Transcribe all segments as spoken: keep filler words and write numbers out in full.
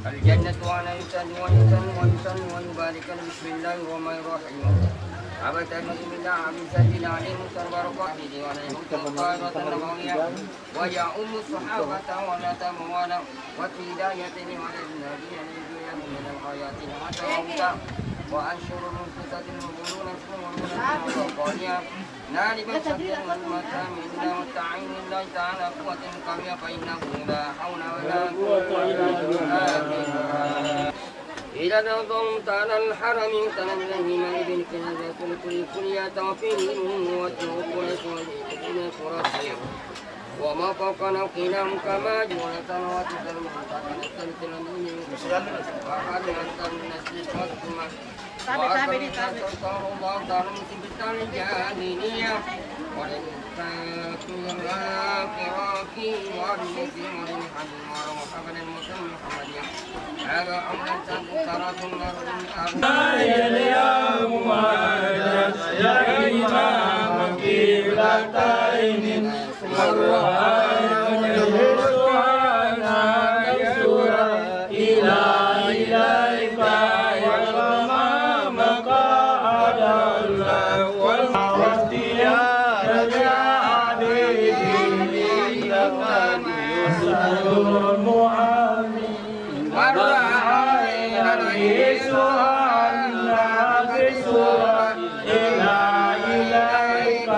الجنة وأنا يسأل ويسأل ويسأل ويبارك. بسم الله الرحمن الرحيم. أبتغي من أعظم سبيل عليه مستقبل قائد ولا يموت طائرة نبوية. ويعم الصحابة ولا تموالا وفي هداية وعلى الذين يريدون من الحياة الحسنة وأنشر من قصة المؤمنون في المؤمنات القانية. نار من شكل المكان إلا مستعين لله تعالى قوة قوية فإنه لا حول ولا قوة إلا بالله. إذا نظرت على الحرم ترى الذي ما يبين في هذا كل كل كل يتوفيه وجه قريش وجه قريش وما فوقنا قيل كما جعل سماوات الأرض متقنا تمثل من وقد أنزلنا السماء وأرسلنا الله تعالى من سبيل الجاهلية ولم تكن الآخرة والمسلمين الحمد لله وكفى المسلمين محمد هذا أمر ترى ثم يا محمد يا إمام قبلتين مرة يسوع إلى إليك يا مقعد الله والموت يا رجاء إنك محمد مرة يسوع إلى إليك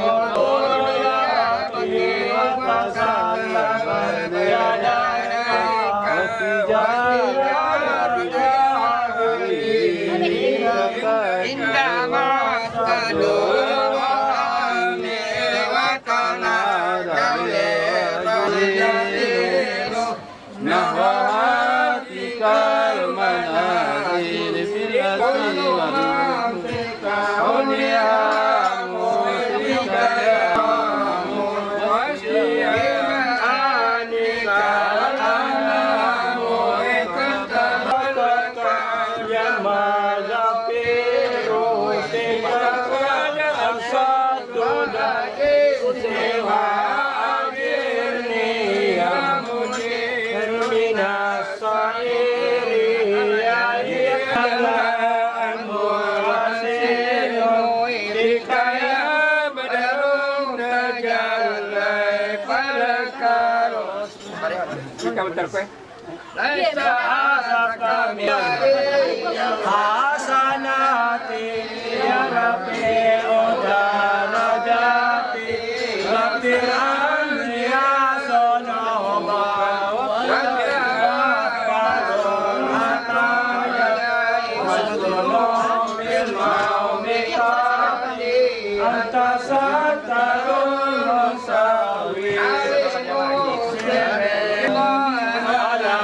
وقل يا ربي وتسلم يديك وتجارك عندما تدور أمي وتنادى للرجل نحو هاتك المنازل في الأسر واليسر كن يا موفق يا موفق بإيمانك الأنام اقتدرتك يا ما زفير سوى أبصرت لك سوى أجرني يا مجير من السعير يا هي الأمر سير بك يا بدر تجلى فلك الرسول. Ika bentar kue. ليس هذا من حسناتي يا رفيع درجاتي رتل عني يا صنع الله وتكبر العطايا واسلم بالموم قاتي أنت ستر المساوي على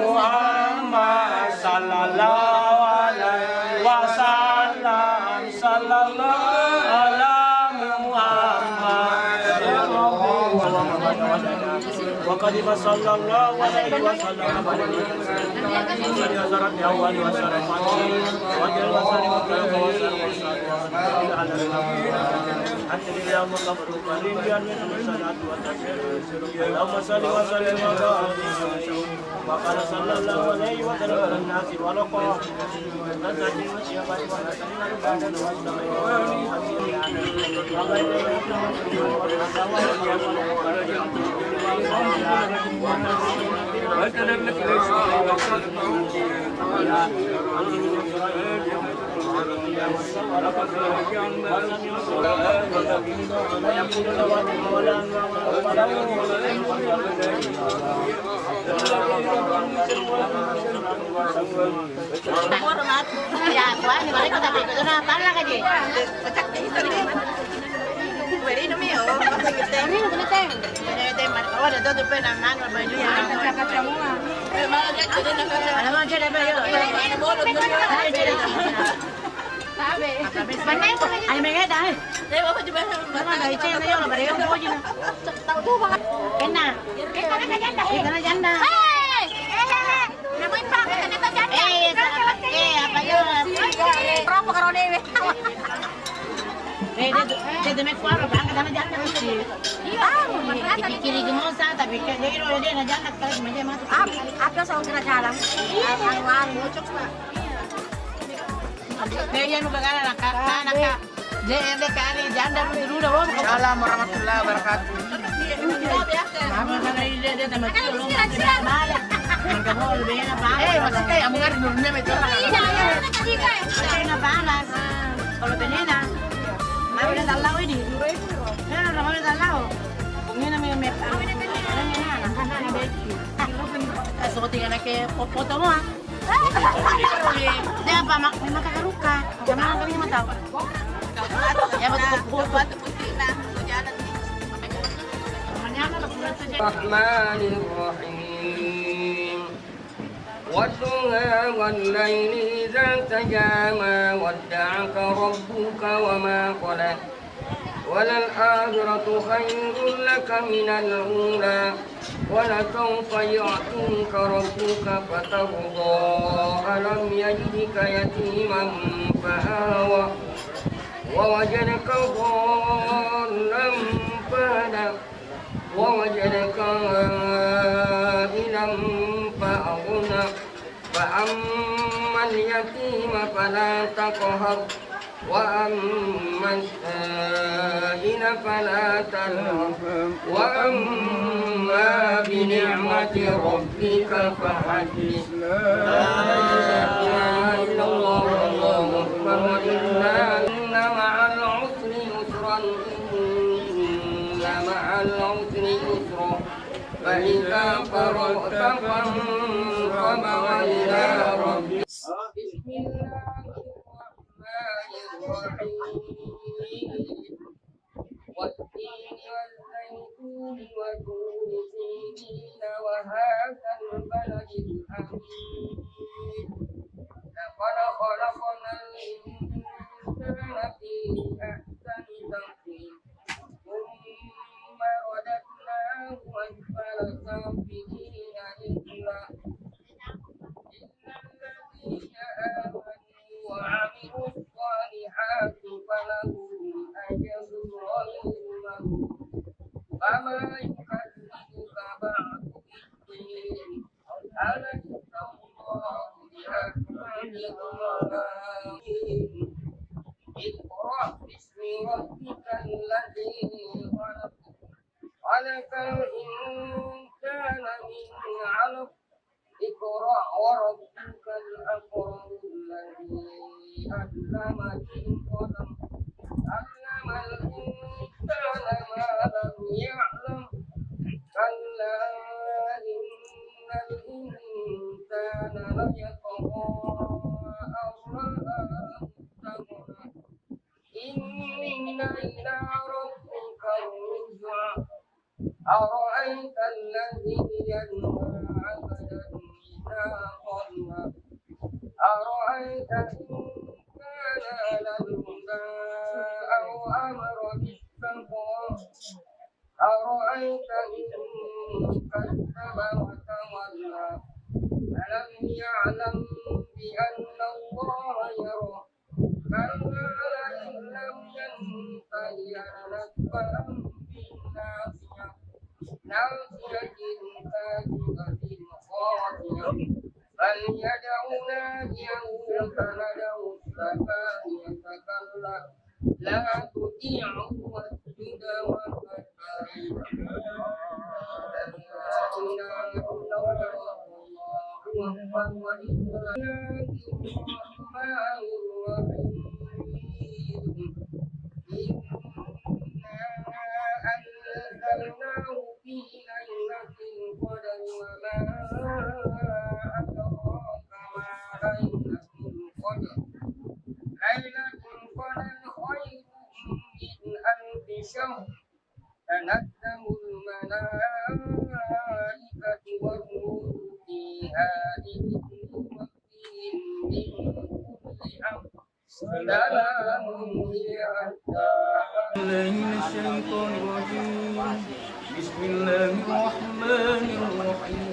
محمد صلى الله عليه وسلم. صلى الله على محمد. وقد صلى الله عليه وسلم على النبي محمد وعلى آله وصحبه وسلم. الحمد لله، اللهم صل وسلم وبارك عليه. اللهم صل وسلم وبارك عليه. وقال صلى الله عليه وسلم للناس ولقد Ayo, mengedang, eh. Mana ada icen, ayo, lo, bareng, lo, jina. Kena. Kena janda. Hei! Eh, eh, eh. Nama Ipang, kena janda. Eh, eh, apa ya? Berapa karo dewe? Eh, dia tu, dia tu main kuara, bangga sama janda tu. Iya, madrasah. Dipikiri gemosa, tapi kayak dia itu, dia nak janda, kalau cuma dia masuk. Apa, apa soal kira jalan? Iya. Anu, anu, cocok, Pak. Eh, iya, nu bagala, nak, Kak, nak, Kak. J R D kali, janda, lu dulu dah, Bang. Assalamualaikum warahmatullahi wabarakatuh. Eh, maksudnya kayak mau ngarit dulu, nih, betul. Iya, iya, iya, iya. Kalau benena, mau udah tahu ini. Kan udah mau udah tahu. Ini namanya make up. Ini namanya anak-anak. Sokotingan ke foto mah. Dia apa, Mak? Memang kagak ruka. Jangan apa yang mau tahu. Ya, betul. الرحمن الرحيم. والضحى والليل إذا سجى، ما ودعك ربك وما قلى، وللآخرة خير لك من الأولى، ولسوف يعطيك ربك فترضى، ألم يجدك يتيما فآوى، ووجدك ضالا فهدى، ووجدك عائلا فأغنى، فأما اليتيم فلا تقهر، وأما السائل فلا تنهر، وأما بنعمة ربك فحدث. لا إله إلا الله، الله أكبر، ولله. إن مع العسر يسرا، إن مع العسر يسرا، فإذا فرغت فانصب، وإلى ربك. بسم الله الرحمن الرحيم. والتين والزيتون وطور سينين وهذا البلد الأمين. لقد خلقنا الإنسان في أحسن تقويم. ثم رددناه أسفل سافلين، إلا، إلا الذين آمنوا وعملوا الصالحات فلهم أجر غير ممنون. وما يكذبك بعد بالدين، أليس الله بأحكم الحاكمين. اقرأ باسم ربك الذي خلق، خلق الإنسان من علق، اقرأ وربك الأكرم، الذي علم بالقلم، علم الإنسان ما لم يعلم، كلا إن الإنسان ليطغى أن رآه الاستغنى. إن إلى ربك الرجعى. أرأيت الذي ينهى عبدا إذا صلى. أرأيت إن كان على الهدى أو أمر بالتقوى. أرأيت إن كذب وتولى. ألم يعلم بأن الله يرى. كلا لئن لم ينته لنسفعا بالناصية. ناصية كاذبة خاطئة. فليدع ناديه سندع الزبانية. كلا لا تطعه واسجد واقترب. لا إله إلا الله، الله أكبر، ولله الرحمن الرحيم. إنا أنزلناه في ليلة القدر، وما أدراك ما ليلة القدر. ليلة القدر خير من ألف شهر. تنزل الملائكة والروح فيها بإذن ربهم من كل أمر. سلام هي حتى. بالله من الشيطان الرجيم. بسم الله الرحمن الرحيم.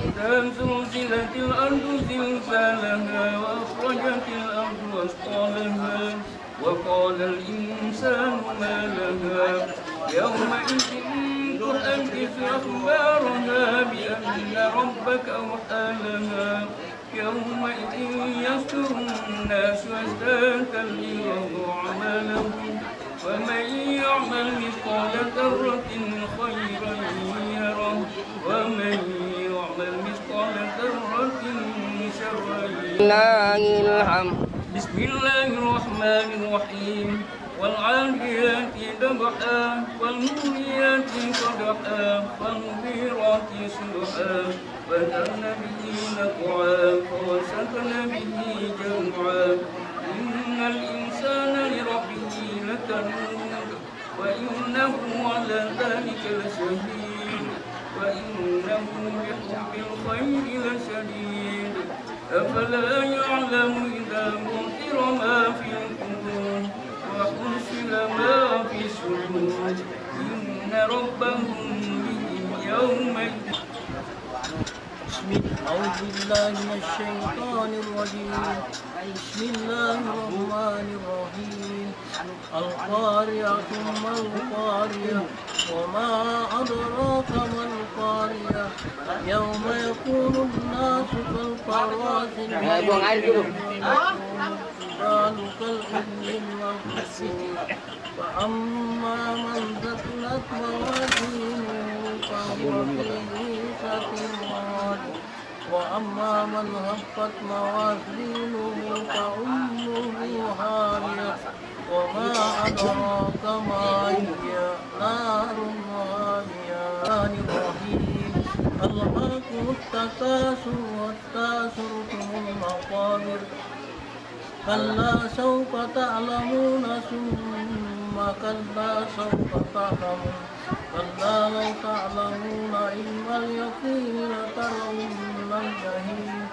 إذا زلزلت الأرض زلزالها وأخرجت الأرض أثقالها وقال الإنسان ما لها يومئذ تحدث أخبارها بأن ربك أوحى لها. يومئذ يصدر الناس أشتاتا ليروا أعمالهم. فمن يعمل مثقال ذرة خيرا يره، ومن يعمل مثقال ذرة شرا يره. لله الحمد. بسم الله الرحمن الرحيم. والعاديات ضبحا، فالموريات قدحا، فالمغيرات صبحا، فأثرن به نقعا، فوسطن به جمعا. إن الإنسان لربه لكنود، وإنه على ذلك لشهيد، وإنه لحب الخير لشديد. أفلا يعلم إذا بعثر ما في القبور وحصل ما في الصدور. إن ربهم بهم يومئذ. بسم الله، أعوذ بالله من الشيطان الرجيم. بسم الله الرحمن الرحيم. القارعة ما القارعة، وما أدراك ما القارعة، يوم يكون الناس كالفراش المبثوث، والجبال كالعهن المنفوش، فأما من ثقلت موازينه فهو في عيشة راضية، وأما من خفت موازينه فأمه هاوية، وما أدراك ما هي، نار حامية. الرحمن الرحيم. ألهاكم التكاثر حتى زرتم المقابر. كلا سوف تعلمون ثم كلا سوف تعلمون. كلا لو تعلمون علم اليقين لترون الجحيم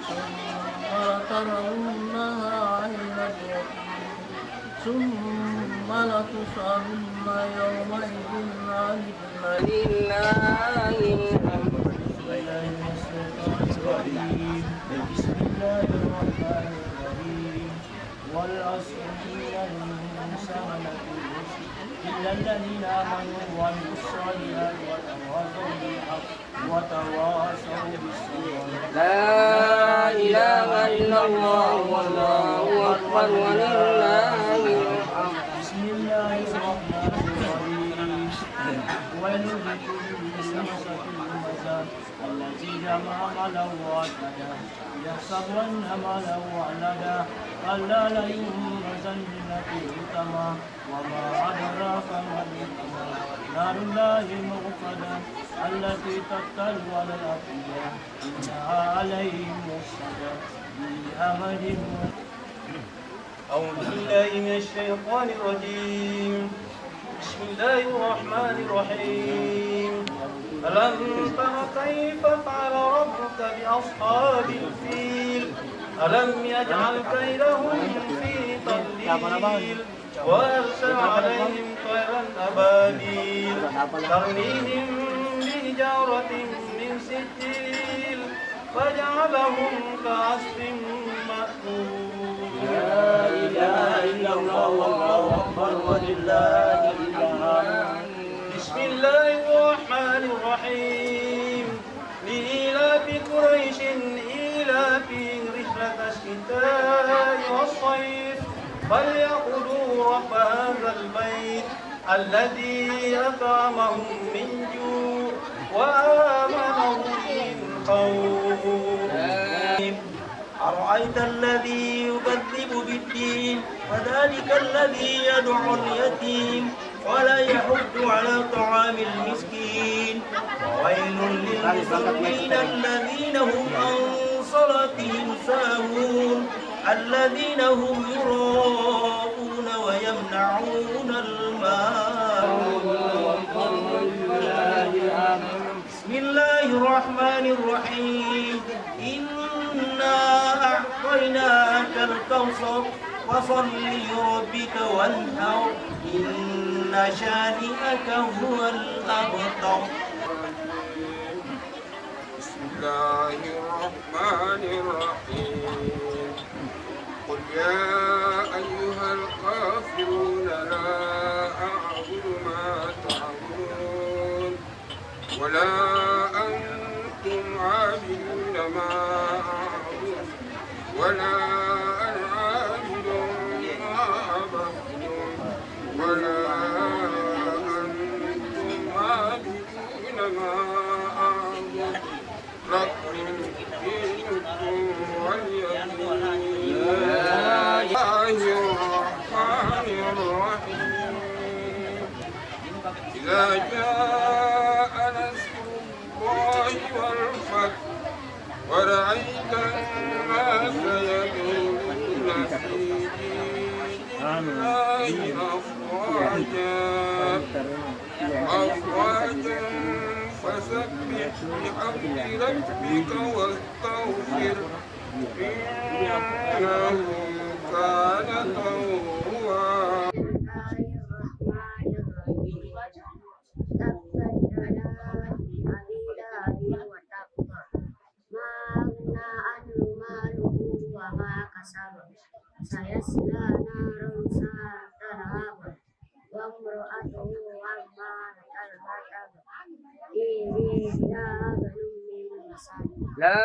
ثم لترونها عين اليقين ثم لتسألن يومئذ عن النعيم. لله الحمد. بسم الله الرحمن الرحيم. والعصر إن الإنسان لفي خسر إلا الذين آمنوا وعملوا الصالحات وتواصوا بالحق وتواصوا بالصبر. لا إله إلا الله والله أكبر ولله الحمد. بسم الله الرحمن الرحيم. ويل لكل همزة لمزة الذي جمع مالا وعدده يحسب أن ماله أخلده كلا لينبذن في الحطمة وما أدراك ما الحطمة نار الله الموقدة التي تطلع على الأفئدة إنها عليهم مؤصدة في عمد ممددة. أعوذ بالله من الشيطان الرجيم. بسم الله الرحمن الرحيم. ألم تر كيف فعل ربك بأصحاب الفيل؟ ألم يجعل كيدهم في تضليل وأرسل عليهم طيرا أبابيل ترميهم بحجارة من سجيل فجعلهم كعصف مأكول. لا إله إلا الله والله أكبر ولله الحمد. بسم الله الرحمن الرحيم. لإيلاف قريش إيلافهم رحلة الشتاء والصيف فليعبدوا رب هذا البيت الذي أطعمهم من جوع وآمنهم من خوف. أرأيت الذي يكذب بالدين فذلك الذي يدع اليتيم ولا يحض على طعام المسكين. فويل للمصلين الذين هم عن صلاتهم ساهون الذين هم يراءون ويمنعون الماعون. بسم الله الرحمن الرحيم. إنا أعطيناك الكوثر فصل لربك وانحر إن شانئك هو الأبتر. بسم الله الرحمن الرحيم. قل يا أيها الكافرون. لا أعبد ما تعبدون ولا أنتم عابدون ما أعبد ولا أنا عابد ما عبدتم ولا أنتم عابدون ما أعبد لكم دينكم ولي دين. بسم الله الرحمن الرحيم. إذا جاء نصر الله والفتح ورأيت الناس يدخلون في دين الله أفواجا أفواجا فسبح بحمد ربك واستغفره إنه كان توابا. تبت يدا أبي لهب وتب. ما أغنى عنه ماله وما كسب. سيصلى نارا ذات لهب. وامرأته حمالة الحطب. في جيدها حبل من مسد. لا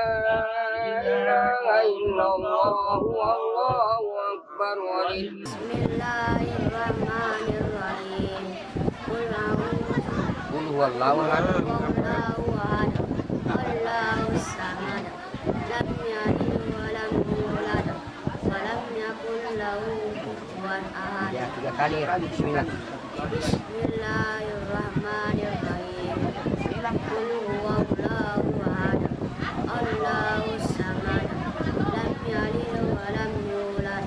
إله إلا الله والله أكبر ولله. بسم الله الرحمن الرحيم. قل أعوذ قل هو الله أحد. قل هو الله أحد. الله الصمد. لم يلد ولم يولد. ولم يكن له كفوا أحد. Ya, tiga kali. Bismillah. بسم الله الرحمن الرحيم. قل هو الله أحد. الله الصمد. لم يلد ولم يولد.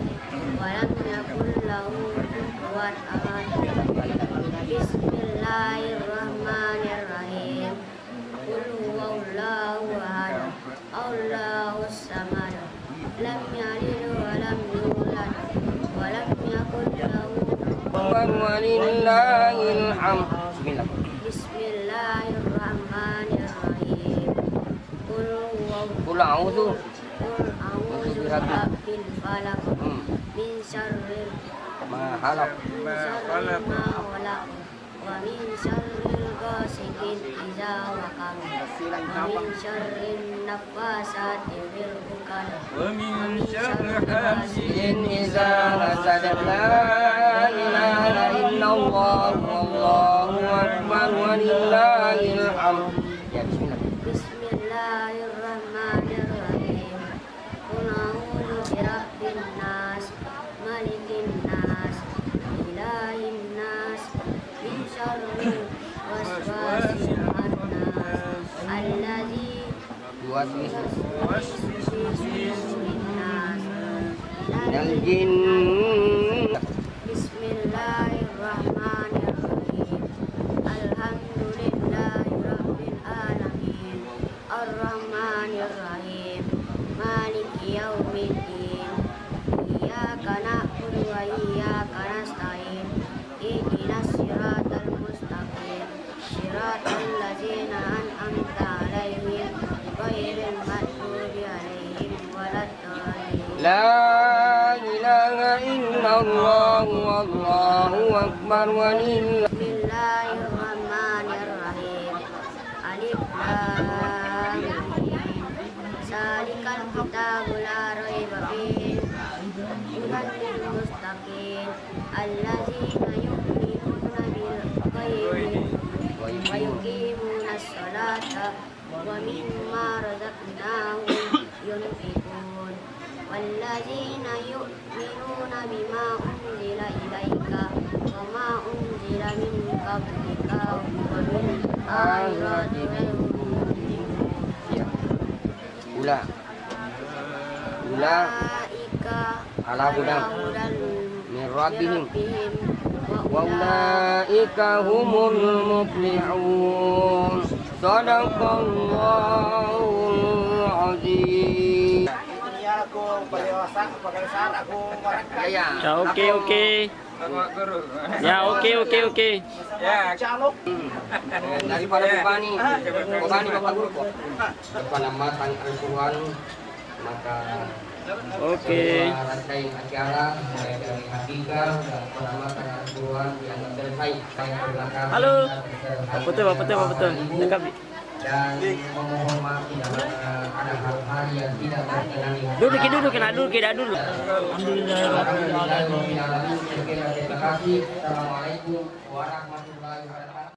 ولم يكن له كفوا أحد. بسم الله الرحمن الرحيم. قل هو الله أحد. الله الصمد. لم يلد ولم يولد. ولم يكن له ولله الحمد. بسم الله. بسم الله الرحمن الرحيم. قل هو قل أعوذ. قل أعوذ برب الفلق. Hmm. من شر ما خلق. من شر ما خلق. ومن شر غاسق إذا وقب. ومن شر النفاثات في العقد. ومن شر حاسد إذا حسد. لا إله إلا الله والله أكبر ولله الحمد. Ya, bismillah. بسم الله الرحمن الرحيم. قل أعوذ برب الناس، ملك الناس، إله الناس، من شر الوسواس الخناس، الذي يوسوس في صدور الناس، من الجن. بسم الله الرحمن الرحيم. الحمد لله رب العالمين. الرحمن الرحيم. مالك يوم الدين. إياك نعبد وإياك نستعين. اهدنا الصراط المستقيم. صراط الذين أنعمت عليهم غير المغضوب عليهم ولا الضالين. لا إله إلا الله والله أكبر ولله. بسم الله الرحمن الرحيم. ألف لام ميم. ذلك الكتاب لا ريب فيه هدى للمتقين الذين يؤمنون بالغيب ويقيمون الصلاة ومما رزقناهم ينفقون والذين يؤمنون يؤمنون بما أنزل إليك وما أنزل من قبلك وبالآخرة هم يوقنون. أولئك على هدى من ربهم وأولئك هم المفلحون. صدق الله العظيم. Ya, ya. Ya, oke, oke. Ya, oke, oke, oke. Ya. Daripada bebani, bebani Bapak Guru kok. Depan matang Al-Quran, maka Oke. Rangkaian acara mulai dari Andika dan penamatan keseluruhan yang terkait. Saya terima kasih. Halo. Apa tuh, apa tuh, apa tuh? Lengkap. Dan memohon maaf bila mana ada hal-hal yang tidak berkenan di hati. Duduk, duduk, kena duduk, kena duduk. Alhamdulillah, Rabbil Alamin. Sekian dan terima kasih. Assalamualaikum warahmatullahi wabarakatuh.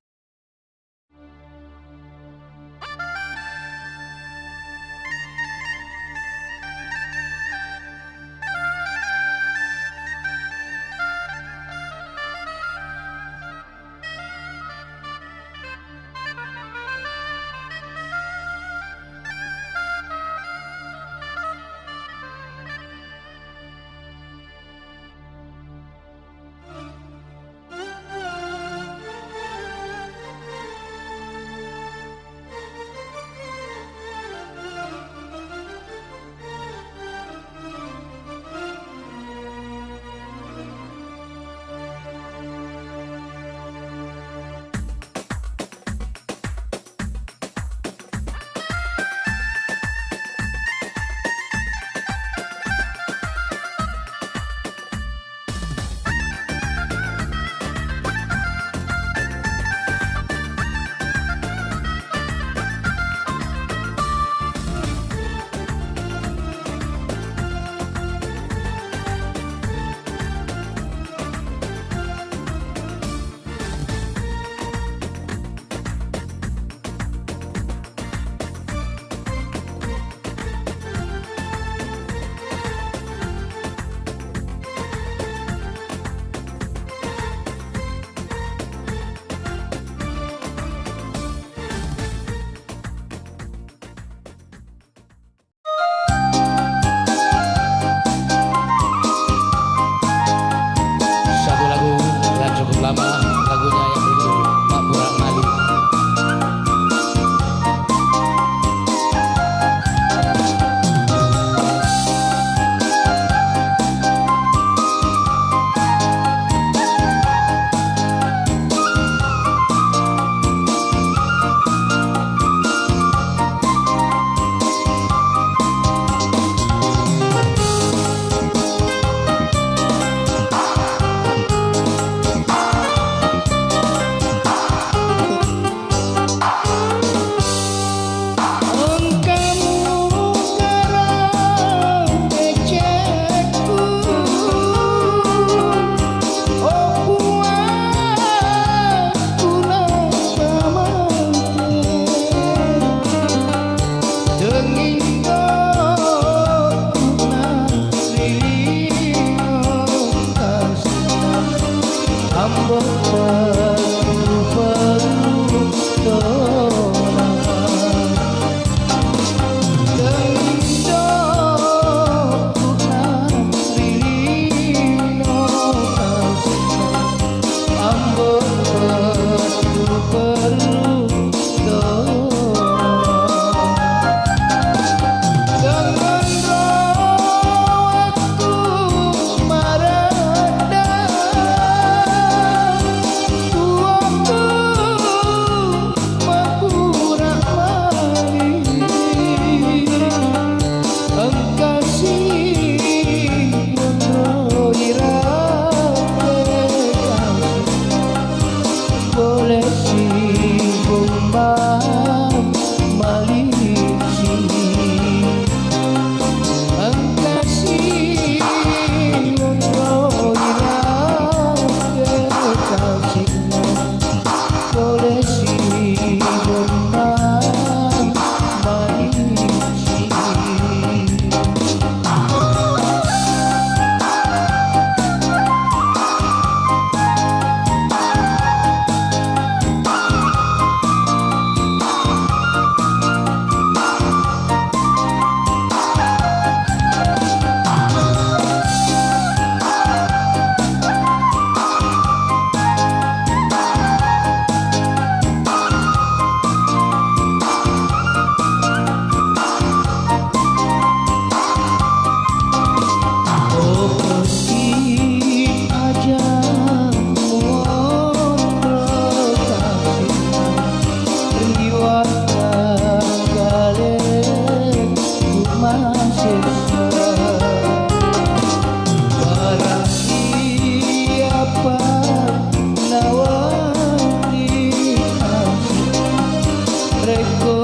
Rekko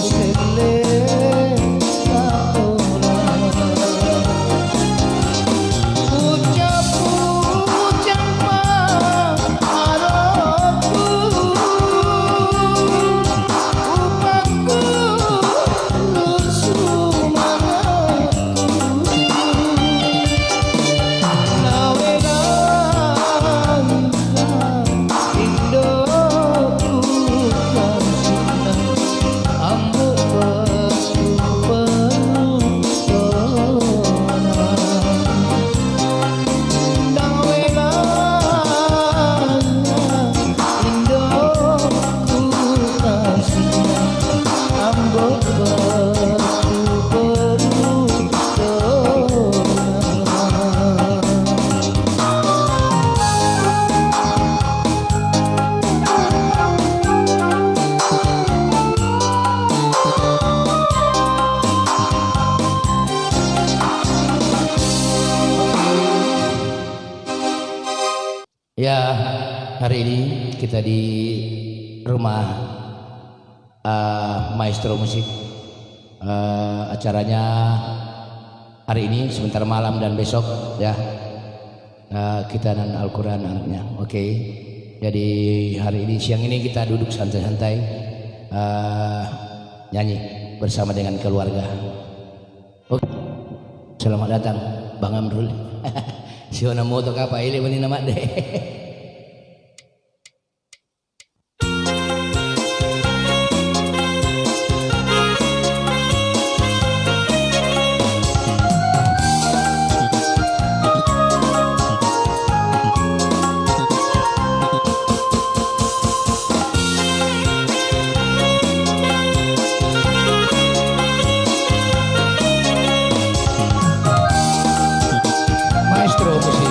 selle atola, ucappu ucampa arokku, upakku lusu manakku. Nawela Ya, hari ini kita di rumah, eh, maestro musik. Eh, acaranya hari ini, sebentar malam dan besok, ya. Eh, kita dan Al-Quran anaknya. Oke. Jadi hari ini, siang ini kita duduk santai-santai, eh, nyanyi bersama dengan keluarga. Oke. Selamat datang, Bang Amrul. Siona moto kapa, ele meni nama de. Maestro musik.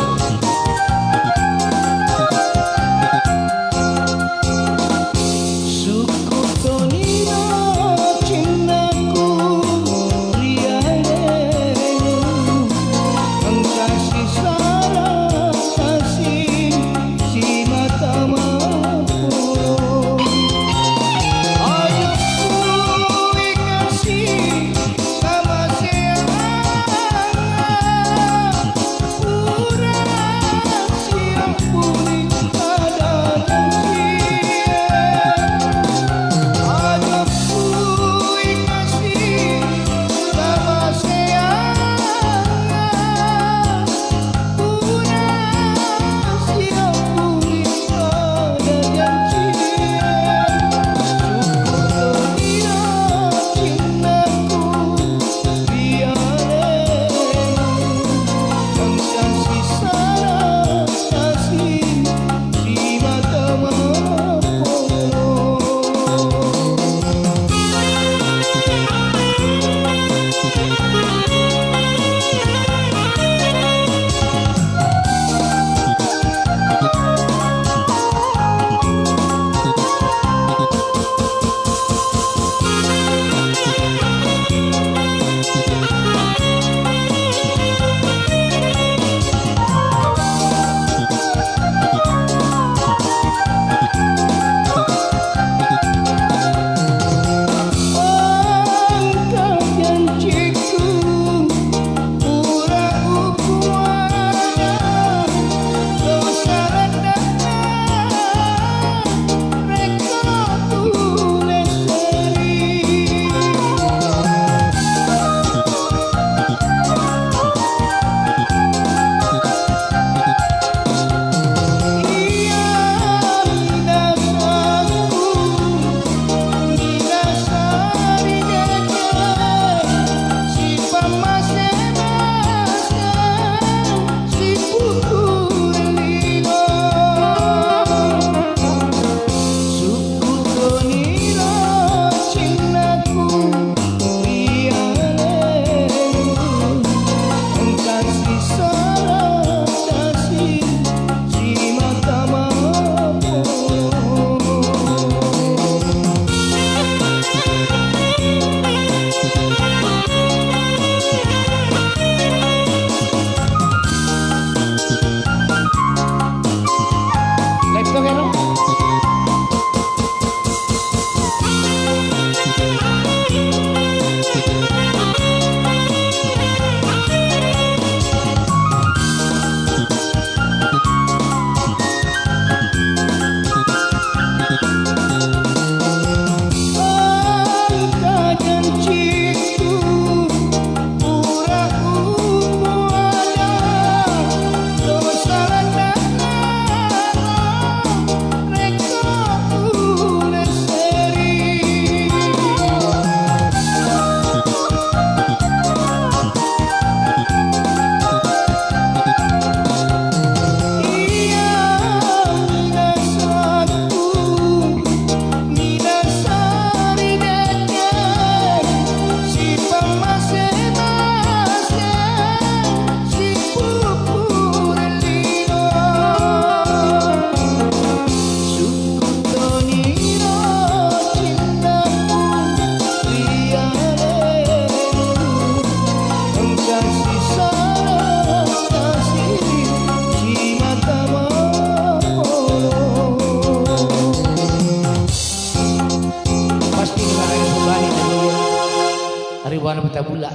Warna Petabula.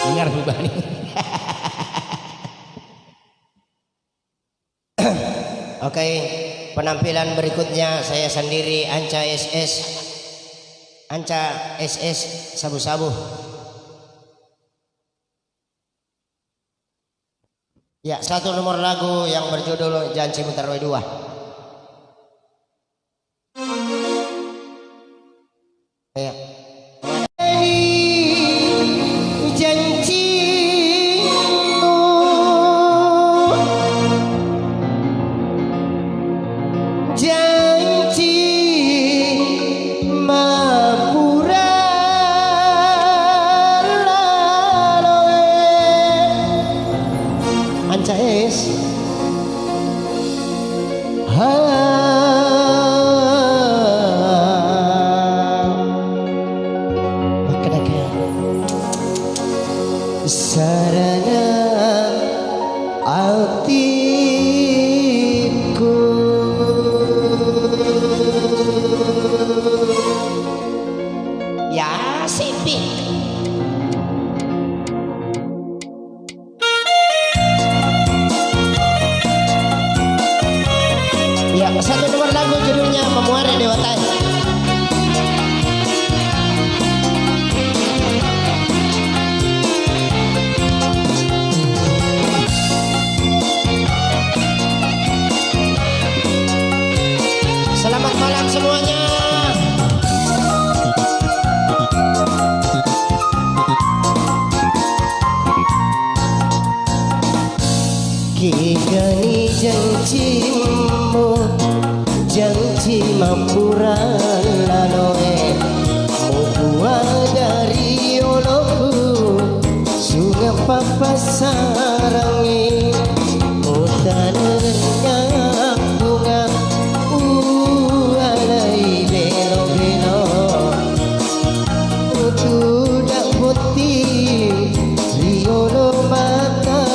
Dengar Bubani. Oke, penampilan berikutnya saya sendiri, Anca S S. Anca S S, Sabu-Sabu. Ya, satu nomor lagu yang berjudul Janji Mutarwe dua. Ya. Janjimu, janji mapura laloe. Anca S. Ha. Makkedaka. Sarana atiku. Ya, sedih. Ya, satu nomor lagu judulnya Memuare Dewatae. Selamat malam semuanya. Kegani janjimu, janji mapura laloe, mubua dari oloku, sunge pappasarangi, utanengenna bunga, ualai belo-belo. Tudang botting ri olo mataku.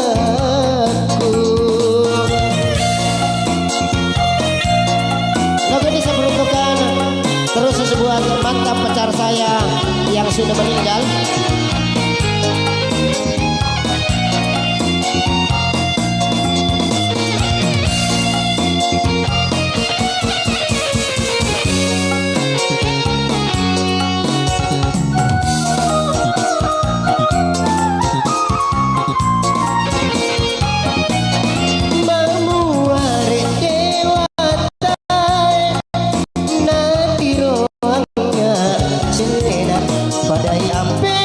Lagu ini saya peruntukkan terus buat mantan pacar saya yang sudah meninggal. Mamuare dewatae, natiroanga selena padai ampe.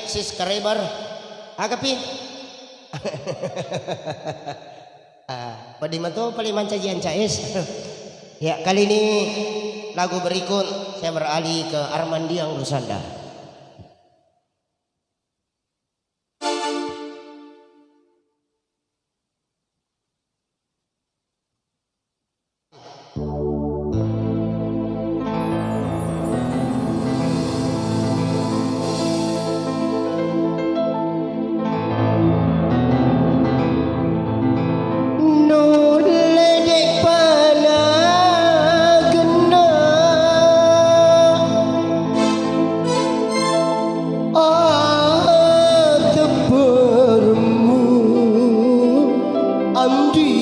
subscriber. Aga pi? Ah, padi mato paling mancaji anca es. Ya, kali ini lagu berikut saya beralih ke Armandiang Rusanda. Nulle de'pa nagenna ateppermu andi.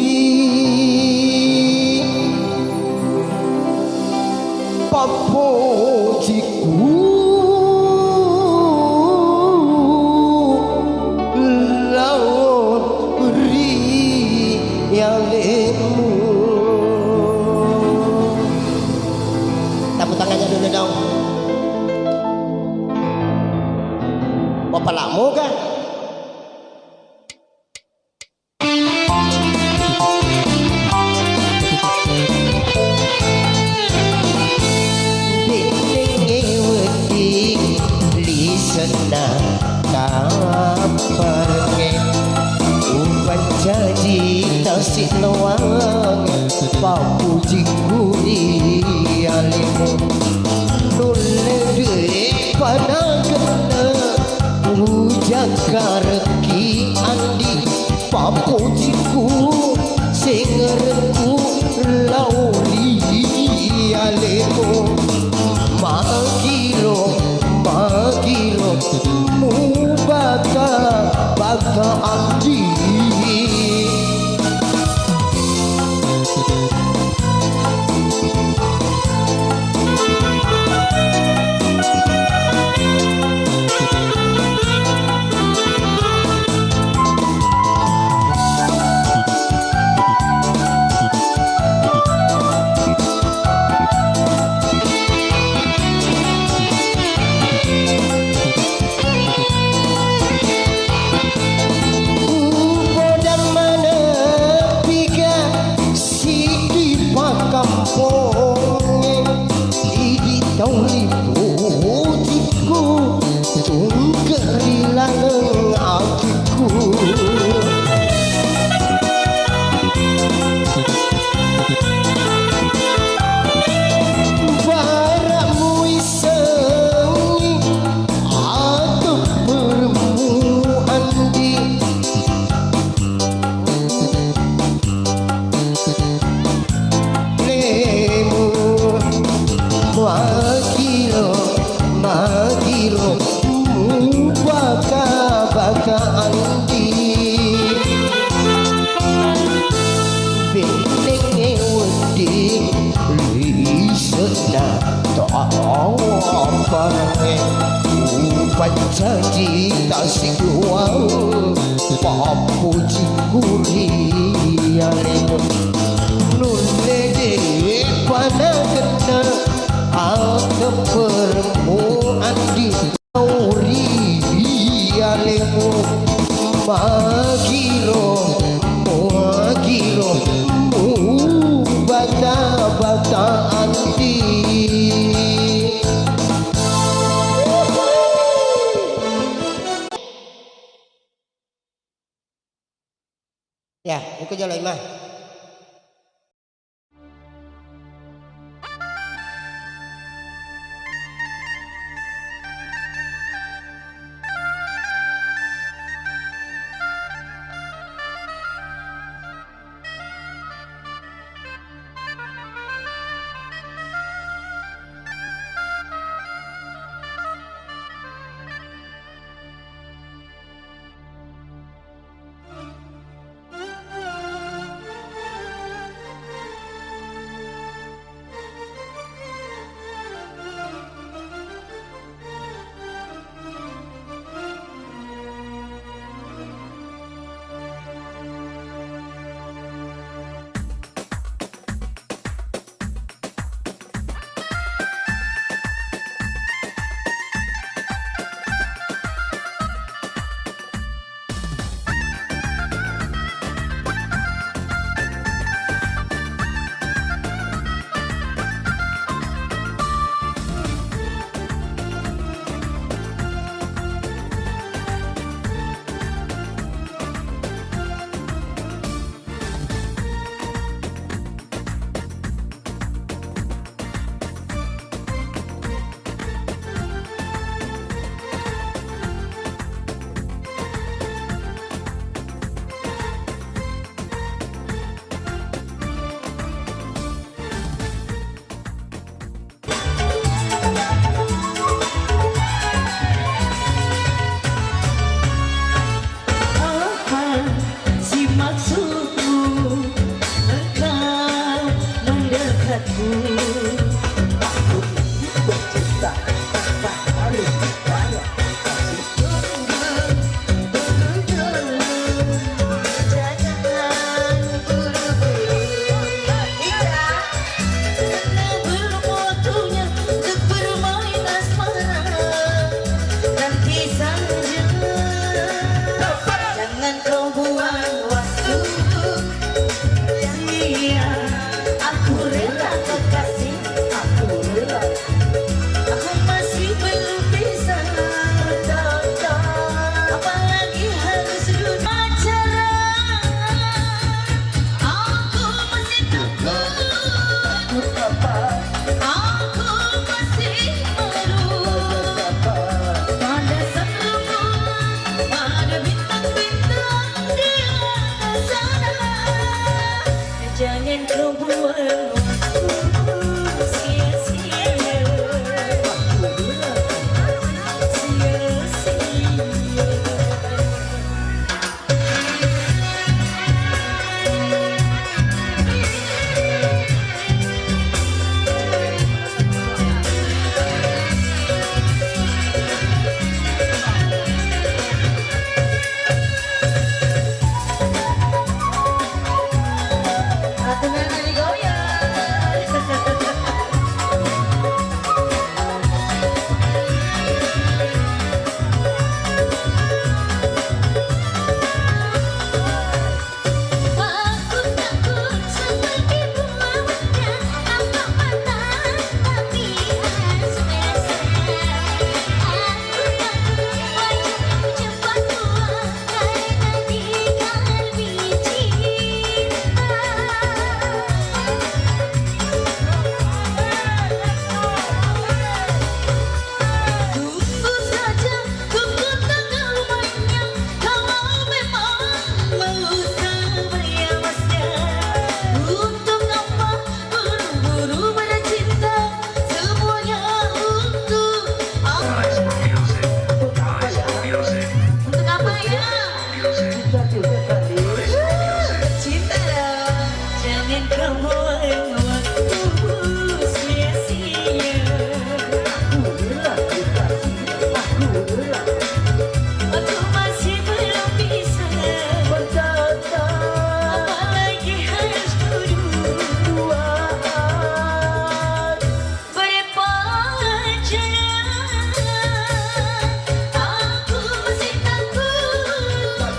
Pappojikku lao ri alemu. Tepuk tangannya dulu dong. Mau palamu kah? Bennengnge wedding lisenna tapparengnge, upancaji tasiloang pappujikku ri alemu. Nulle de'pa nagenna ujakkarekki andi. Pappojikku, sengerekku lao ri alemu. Magiro, magiro, mubata-bata andi. Upodang maneppika siddi pakkampongnge, idi tau ri pojikku, tungke ri laleng atikku. Bara muissengngi ateppermu andi. Lemu magiro, magiro mubaka-baka andi. Bennengnge wedding lisenna tapparengnge, upancaji tasiloang pappojikku ri alemu. Nulle de'pa nagenna ateppermu andi. Ri alemu magiro, magiro mubata-bata andi. Ya, iko jolo imah.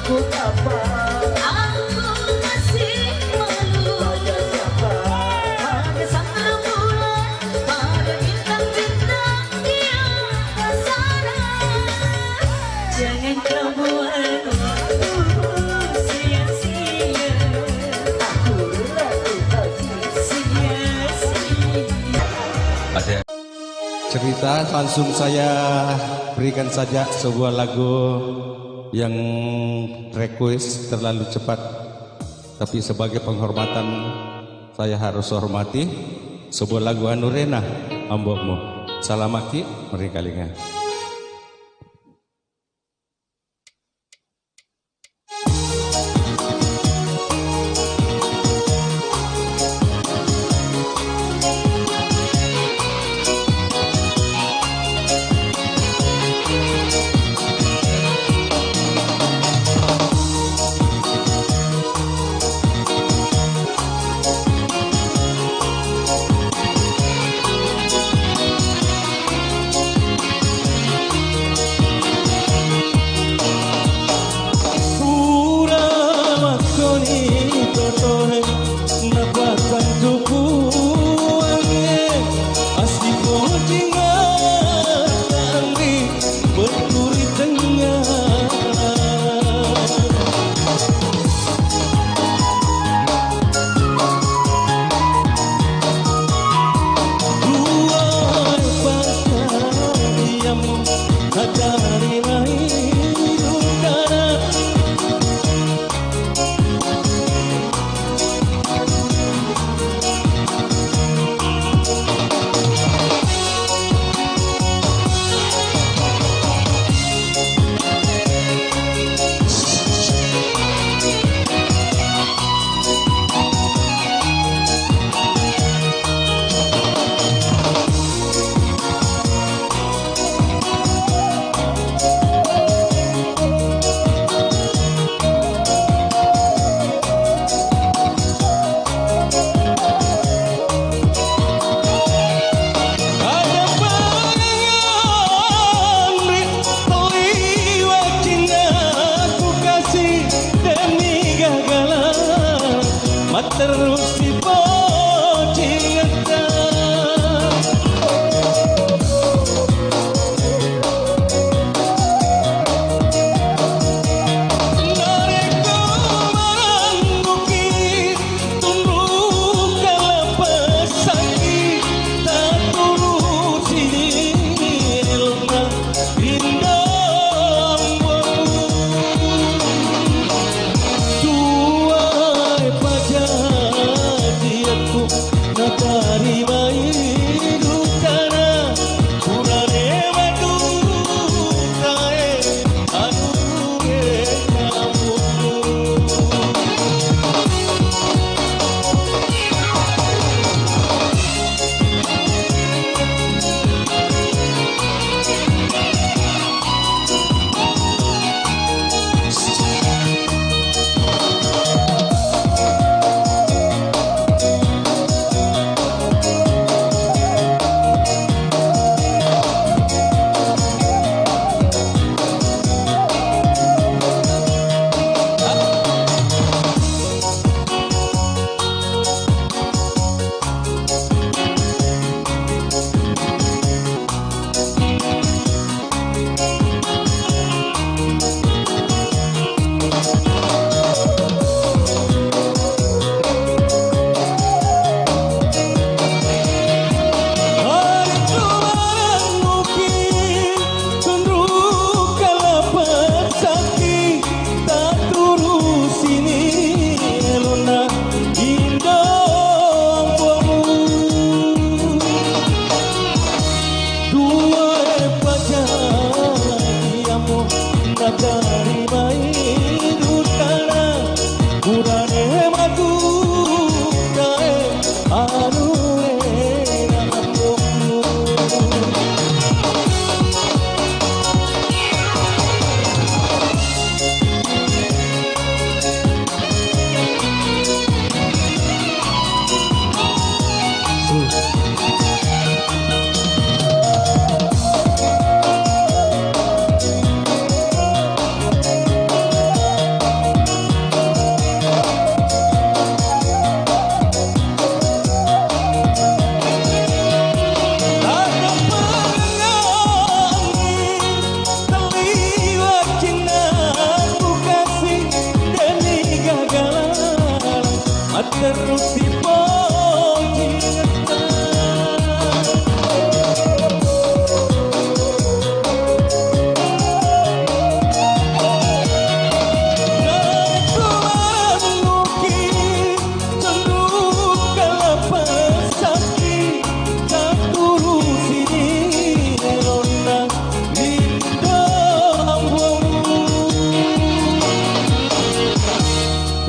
Aku masih malu. Hanya sang rembulan, pada bintang-bintang yang tak sana. Jangan kau buat waktu sia-sia. Sia-sia. Ada cerita, langsung saya berikan saja sebuah lagu yang request terlalu cepat, tapi sebagai penghormatan saya harus hormati sebuah lagu Anurena, Ambo'mu. Salamaki, merikalinga. Pura makkoni totore napattantu Puangnge, assipojinga tanri betturi tengnga. Dua pangkaiyamu natari mai dukana. Matterrusi pocingetta. Narekko marannuki tunrukka lapessaki, taturusi elonna Indo Ambo'mu, tuwae pajajiakku, natarimai dukkana, purane matu dukae, aduh, eh, kamu. Tunrukka lapessaki, taturusini elonna Indo Ambo'mu. Duae pajajiammu, natarimai dukkana, purane matu dukae.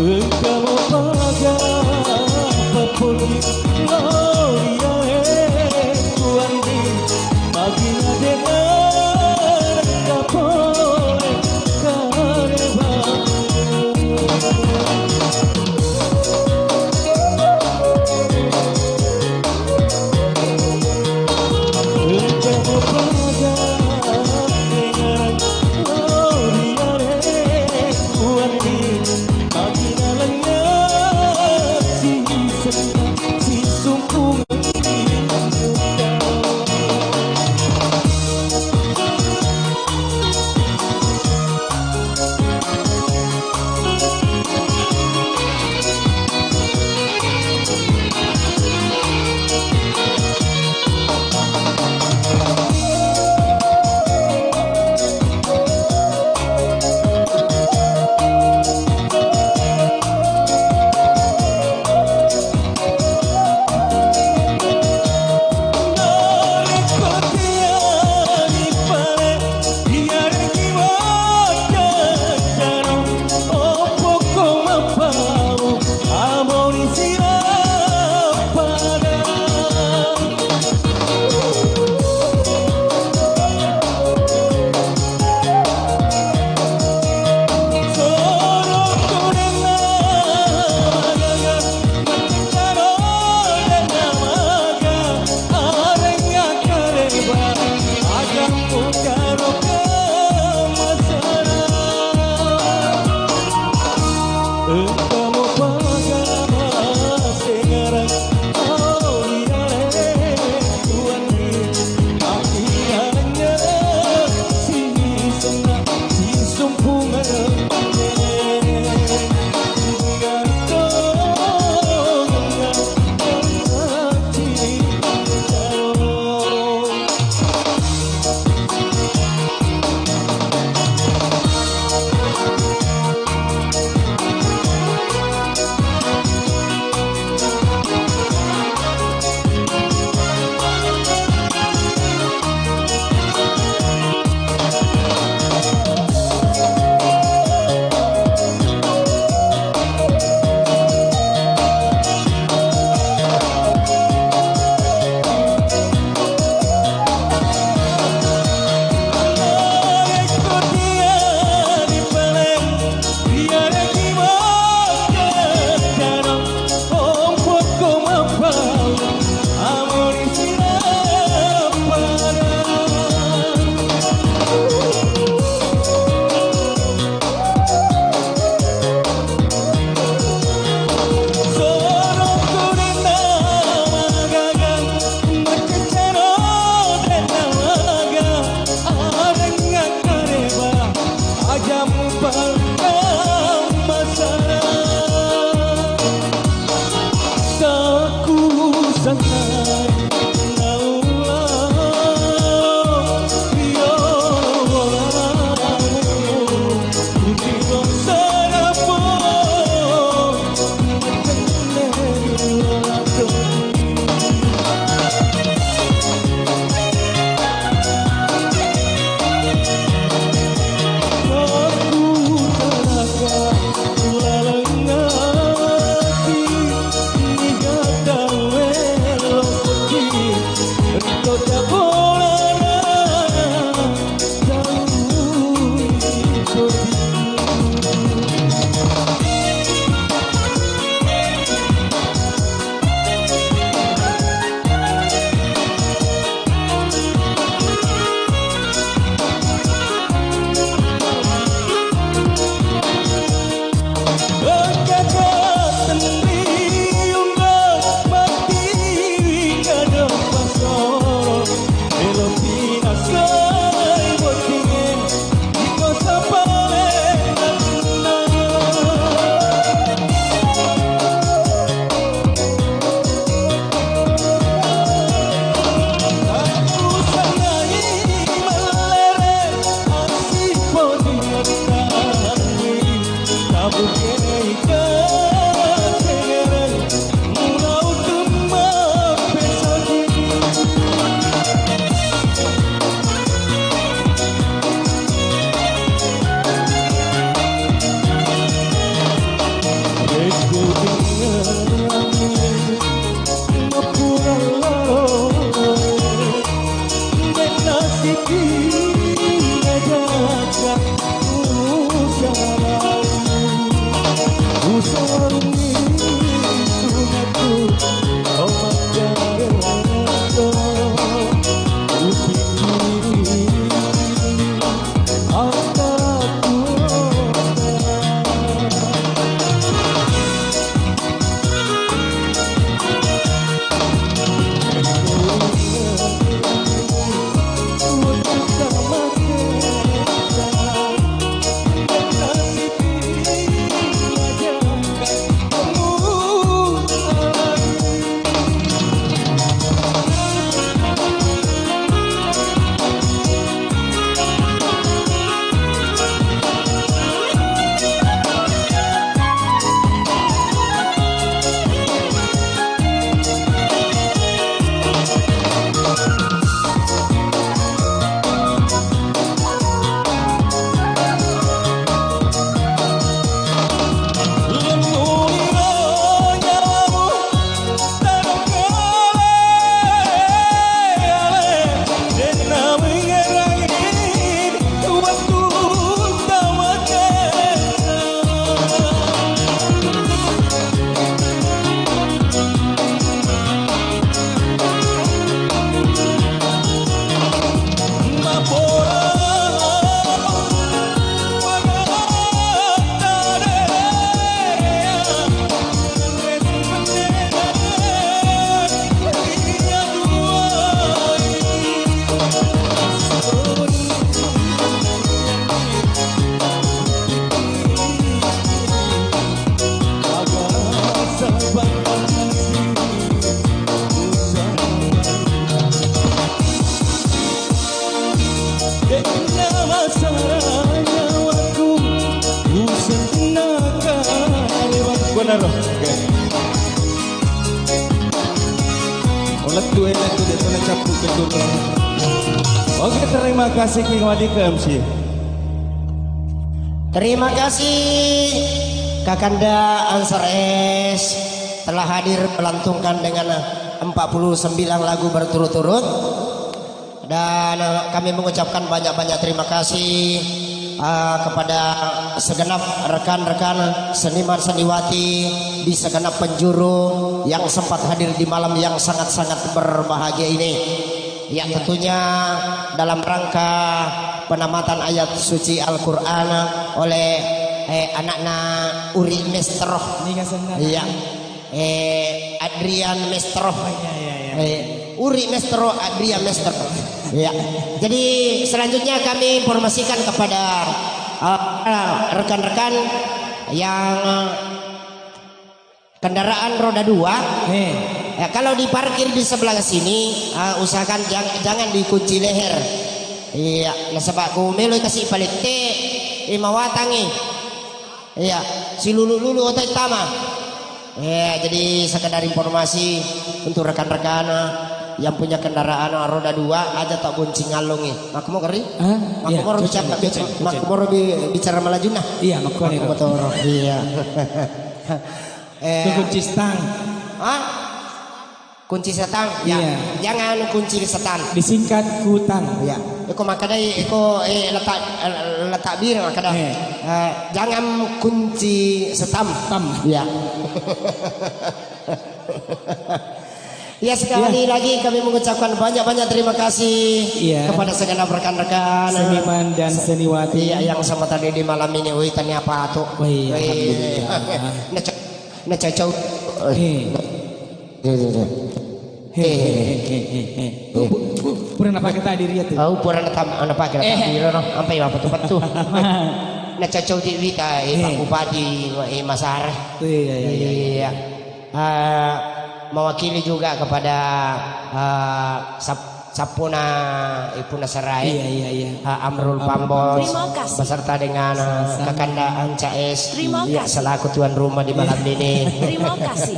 Engka mopaga pappoji lao ri ale kuandi, magina de' narengka pole kareba. Naro. Oke. Olettu, eh, lettu, dia tu nak capuk ke dulu. Oke, terima kasih, King Wadi ke M C. Terima kasih, Kakanda Ansar S telah hadir melantunkan dengan empat puluh sembilan lagu berturut-turut. Dan, eh, kami mengucapkan banyak-banyak terima kasih, eh, kepada segenap rekan-rekan seniman seniwati di segenap penjuru yang sempat hadir di malam yang sangat-sangat berbahagia ini. Ya, tentunya dalam rangka penamatan ayat suci Al-Quran oleh, eh, anakna Uri Mestroh. Iya. Eh, Adrian Mestroh. Oh, iya, iya, iya. Eh, Uri Mestroh, Adrian Mestroh. Ya. Jadi selanjutnya kami informasikan kepada, eh, rekan-rekan yang, eh, kendaraan roda dua. Eh. Ya, kalau diparkir di sebelah sini, eh, usahakan jang-, jangan dikunci leher. Iya, nasaba ku meloi kasi palette, eh, mawatangi. Iya, silulu-lulu otai tama. Iya, jadi sekedar informasi untuk rekan-rekan, eh, yang punya kendaraan, eh, roda dua, aja tak boncing ngalungi. Makmur keri? Hah? Iya, makmur cocok, bicara, cocok, cocok. Makmur bi-, bicara Malajunna. Iya, makmur. Makmur itu. Betul, iya. Eh. Itu kunci stang. Hah? Kunci setan, ya. Iya. Jangan kunci setan. Disingkat kutang. Ya. Iko makkedai, iko, eh, letak, eh, letak bir makkeda. Eh. Eh, jangan kunci setam. Tam. Ya. Ya, sekali lagi kami mengucapkan banyak-banyak terima kasih kepada segenap rekan-rekan seniman dan seniwati. Iya, yang sama tadi di malam ini. Wih, tania apa tuh? Wih, alhamdulillah. Nah, cocok. Eh. Iya, iya, iya. He, he, he, he, he, he. Pu-, pu-, pura napake tadi ria tu. Au, pura natam-, napake, eh, tadi ro, no. Ampai apa tu, patu? Nah, cocok di wita, eh, Pak Bupati, eh, Masara. Iya, iya, iya, iya. Iya. Ah, mewakili juga kepada, ah, sap-, Sappona, eh, Puna Sarai, iya, iya, iya, ah, Amrul Pambos, terima kasih, beserta dengan, ah, sama-sama, Kakanda Anca S, terima kasih, selaku tuan rumah di malam ini. Terima kasih.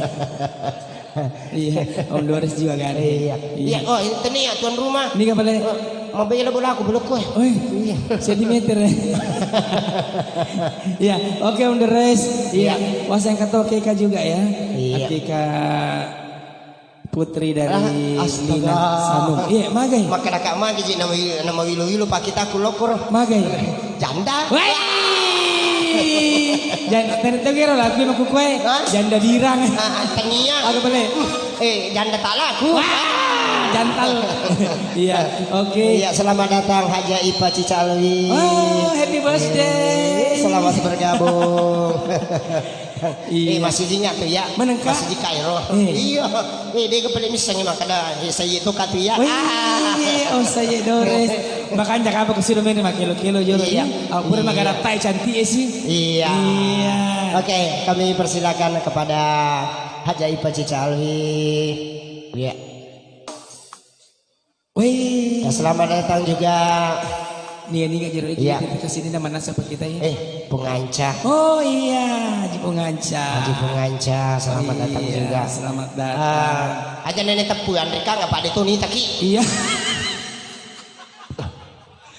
Iya, Om Dores juga kan? Iya. Iya. Iya, oh, ini tenia tuan rumah. Ini kapale? Oh, mabela bola aku, boleh kue. Oi. Iya. Sentimeter, ya? Iya, oke, Om Dores. Iya. Iya. Wah, saya kata oke, Kak, juga, ya. Iya. Akika Putri dari, ah, astaga, Lina Sanum. Iya, magai. Makkeda ka magi ji nama, nama wilo-wilo pakitaku lokor. Magai. Janda. Wei! Jan-, tadi tu kira lagu aku kue. Hah? Janda birang. Ah, ah, tenia. Aku boleh. Eh, janda tak laku. Wah, jantal. Iya, oke. Iya, selamat datang Haja Ipa Cicalwi. Oh, happy birthday. Selamat bergabung. Iya. Eh, masih ingat tu, ya? Menengka? Masih di Kairo. Eh. Iya. Eh, dia kepala misang makkeda, eh, saya itu katu, ya. Wih, ah, oh, saya Dores. Makanya apa kesudah main sama kilo-kilo, Joro, iya, ya? Aku udah, iya, magaratai cantik, ya, sih. Iya. Iya. Oke, kami persilakan kepada Haja Ipa Cicalwi. Iya. Wih. Ya, selamat datang juga. Nih, nih, Kak Jero, iya, kita ke sini nama nasa apa kita ya? Eh, Punganca. Oh iya, Haji Punganca. Haji Punganca, selamat datang juga. Iya, selamat datang. Ah, aja nenek tepu, Andri Kang, apa ada tuh nih, Taki? Iya.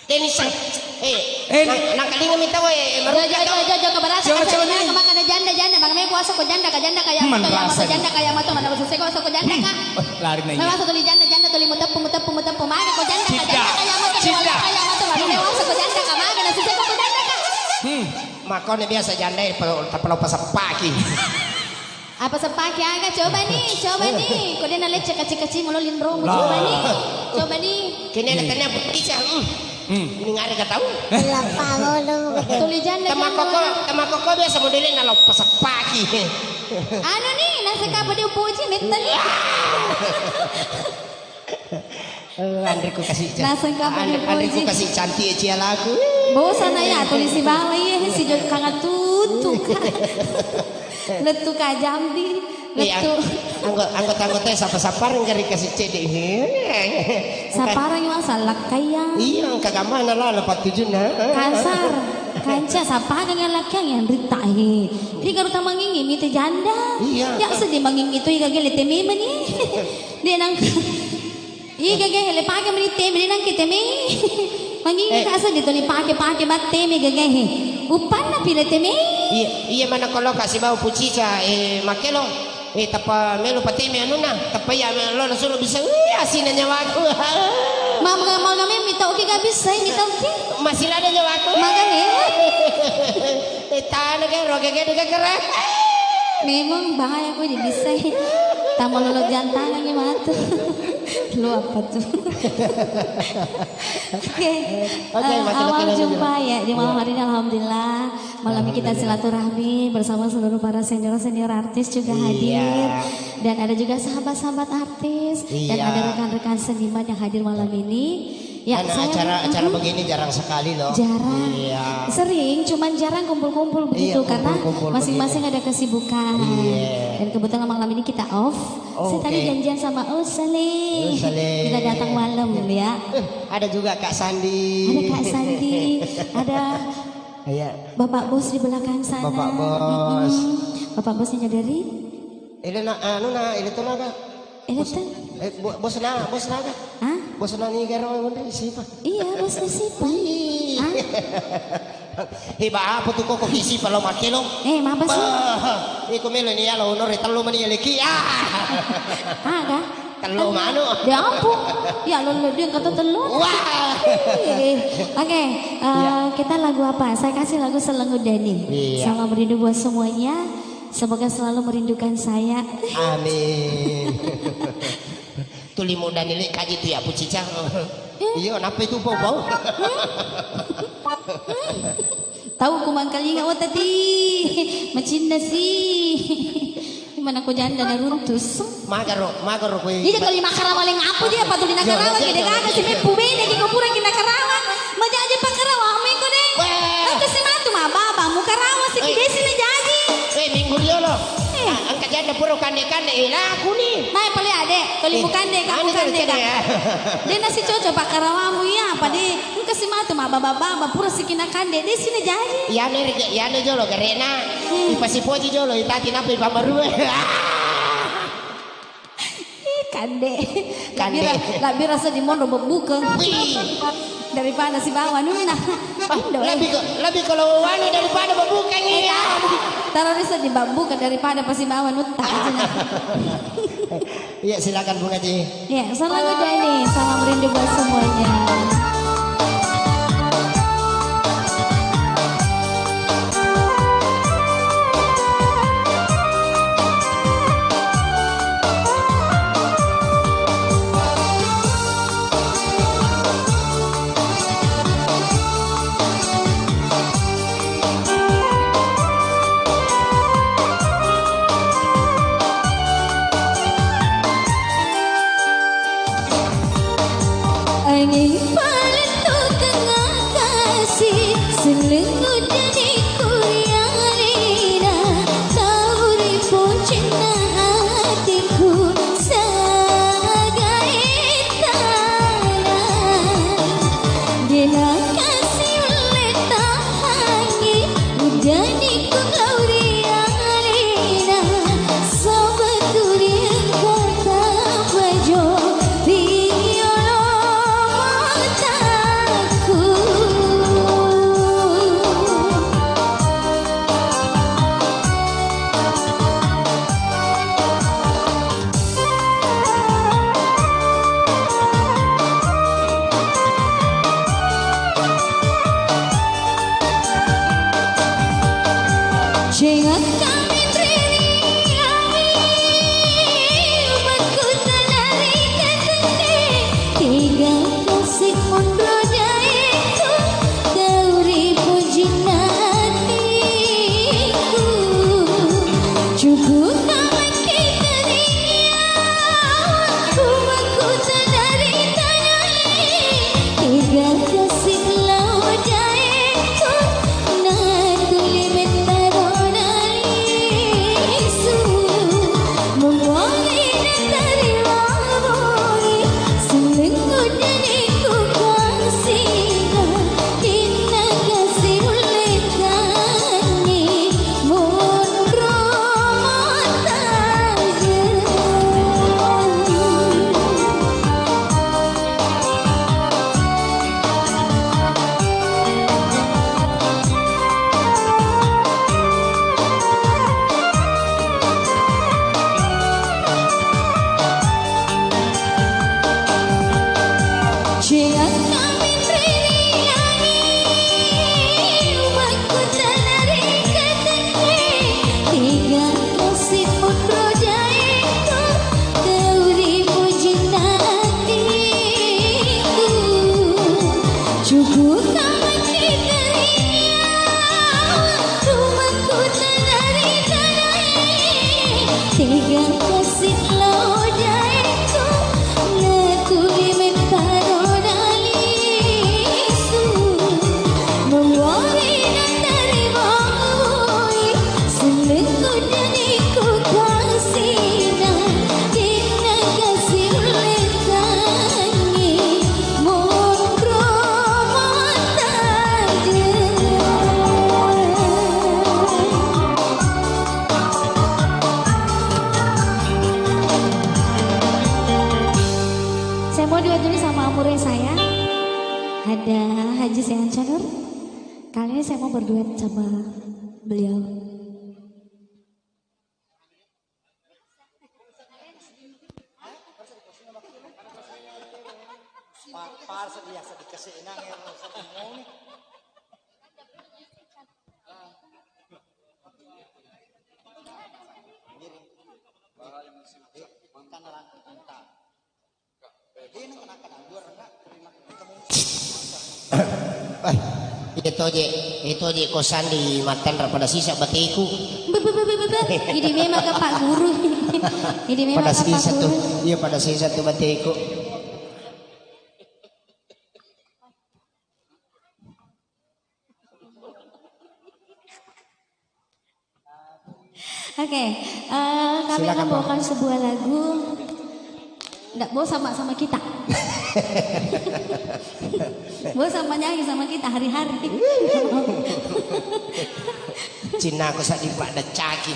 Denis, eh, eh, nang, nang kalinga mita, weh, maru. Aja, aja, aja, aja, keberatan. Coba, coba, Nini. Maka ada janda, janda, bang, me kuasa ko janda, ka janda, kaya, hmm, matu, kaya, matu, janda, kaya, matu, mana, maksud saya, kuasa ko janda, hmm, Kak. Lari nanya. Memang satu di janda, janda tuli muteppu, muteppu, muteppu, maga ko janda ka, janda ka, ya matu, cita, kaya matu, cita. Matu, mewah ko janda ka, maga na siseko ko janda ka. Hmm. Makone biasa janda, eh, pe-, tapelo pasapaki. Apa sepaki aga? Coba ni, coba ni. Ko de na lecce kaci-kaci mulo linromu, coba ni. Coba ni. Kene na tanya bukti, hmm. Hmm. Ini ngare ka tau. Lappa ngolo. Tuli janda. Temakoko, temakoko biasa modele na lo pasapaki. Anu ni, naseng kapa dia upoji, metta ni. Eh, Andri ku kasih can-, naseng kapa dia upoji. Andri ku kasih cantik ya, cialaku. Bosan ya, tuli si bawa iya, si jod kanga tutu. Lettu ka jambi, eh, lettu. Ang-, anggo-, anggota-anggota sapa-sapa ring gari kasih cedek. Saparang yang salah kaya. Iya, angka gamana lah, lepas tujuh nah. Kasar. Kanca, sappaga ngallakkiang yang rita he. Ri garu tamangingi mite janda. Iya. Ya sedih mangingi tu iga gele teme meni. Dia nang iga gele pake meni teme, dia nang ke teme. Mangingi Eh. Ka sedih tu ni pake-pake bat teme gagahe. Upanna pile teme. Iya, iya mana kalau kasih bau pucica, eh, makelo. Eh, tappa melo pateme anunna, tappa iya lo nasuro bisa, eh, asina nyawaku. Mama, mama, mami, mitauki gak bisa, mitauki. Masih ada nyawaku. Makanya. Eh, tanah kayak roge kayak dekat keren. Memang bahaya kok jadi bisa. Tambah lolo jantangan ya matu. Lu apa tuh? Oke. Oke, Eh, masih ada awal lagi jumpa juga. Ya di malam Ya. Hari ini, alhamdulillah. Malam ini kita Alhamdulillah. Silaturahmi bersama seluruh para senior-senior artis juga Iya. Hadir. Dan ada juga sahabat-sahabat artis dan Iya. Ada rekan-rekan seniman yang hadir malam ini. Ya, Karena saya acara, acara mm-mm. Begini jarang sekali loh. Jarang. Iya. Sering, cuman jarang kumpul-kumpul Iya, begitu karena kumpul-kumpul masing-masing begini. Ada kesibukan. Iya. Dan kebetulan malam ini kita off. Oh, Saya tadi oke. Janjian sama Usale. Usale. Kita datang malam ya. Eh, ada juga Kak Sandi. Ada Kak Sandi, ada Iya. Bapak Bos di belakang sana. Bapak Bos. Mm-mm. Bapak Bosnya dari? Ele na, anu na, ele tu naga. Ele Bos, tu? Eh, bo-, bos na, bos naga. Hah? Bos na ni garo wonde sipa. Iya, bos na sipa. Wih. Hah? Heba apa tu koko kisi palo makelo? Eh, mapa sih? Bah, iko melo ni yalo honor tellu mani yaleki. Ah. Aga? Tellu manu. Dia ampun. Ya lo lo dia kata tellu. Wah. Ih. Oke, eh, Iya. Kita lagu apa? Saya kasih lagu Selengu Dani. Iya. Salam rindu buat semuanya. Semoga selalu merindukan saya. Amin. Tuli muda nili kaji tu ya pucica. Eh. Iya, kenapa itu bau-bau? Tau ku mangkalinga wata ti macinna si. Mana ko janda na runtus. Magaro, magaro koe. Iya, tuli Makarawa leng apa dia, apa tuli Nakarawa, Iya, iya, gede iya. Gana si meppu bene ki ko pura ki Nakarawa. Majaji Pakarawa meko deh. Wah. Engka si matu ma baba Mukarawa si Eh. Desi na jaji. Eh, minggu riolo. Eh. Ah, engka janda pura kande-kande, eh, laku ni. Mai pale ade, tuli Eh, mukande ka, anu mukande ka. Janda. Dia nasi cocok Pakarawamu iya, apa deh? Engka si matu ma baba-baba pura si kina kande, desi na jaji. Iyana rege-, iyana jolo garena. Hmm. Ipasipoji jolo, itati napa ipamarue. Ih, kande. Kande. Labbira, labbira seddi monro bebbuka. Wih. Daripada sibawa nunna. Ah, Indo, eh. Lebih ke, lebih kalau anu daripada bebbuka ni. Iya. Taro risa di bebbuka daripada pasibawa nutta. Ah. Iya, silakan Bung Haji. Ya, salam udah nih, salam rindu buat semuanya. Anging paling tukang ngakasi, seleng uddani kurialina, tau ripocinna hatiku, sagae tana. Dena kasi ulle tahangi, uddani ku tau rialina, sabetulina kota bajo. Tega kasi monro daeku, tau ripojinna atiku. Cukup kamakkita ri nyawaku, makkuta dari tanai. Tega kasi lao daeku, natuli mettaro nai. Tega kasi lo jaeku, natuli mettaro dalisu. Mewari natarima mui, senengku jadiku kasina, dena kasi letangi, monro matajeng. Saya mau duet dulu sama Amure saya. Ada Haji Sean Canur. Kali ini saya mau berduet sama beliau. Eh, iya toje, iya toje ko sandi mattanra pada sisa bateku. Be, be, be, be, be, be. Idi memang ke Pak Guru. Idi memang pada ke Pak sisa tu. Guru. Iya, pada sisa tu bateku. Oke, eh, kami akan bawakan sebuah lagu. Ndak bosan, Mak, sama kita? Bosan menyanyi sama kita hari-hari? Cinnaku saddi pada caki.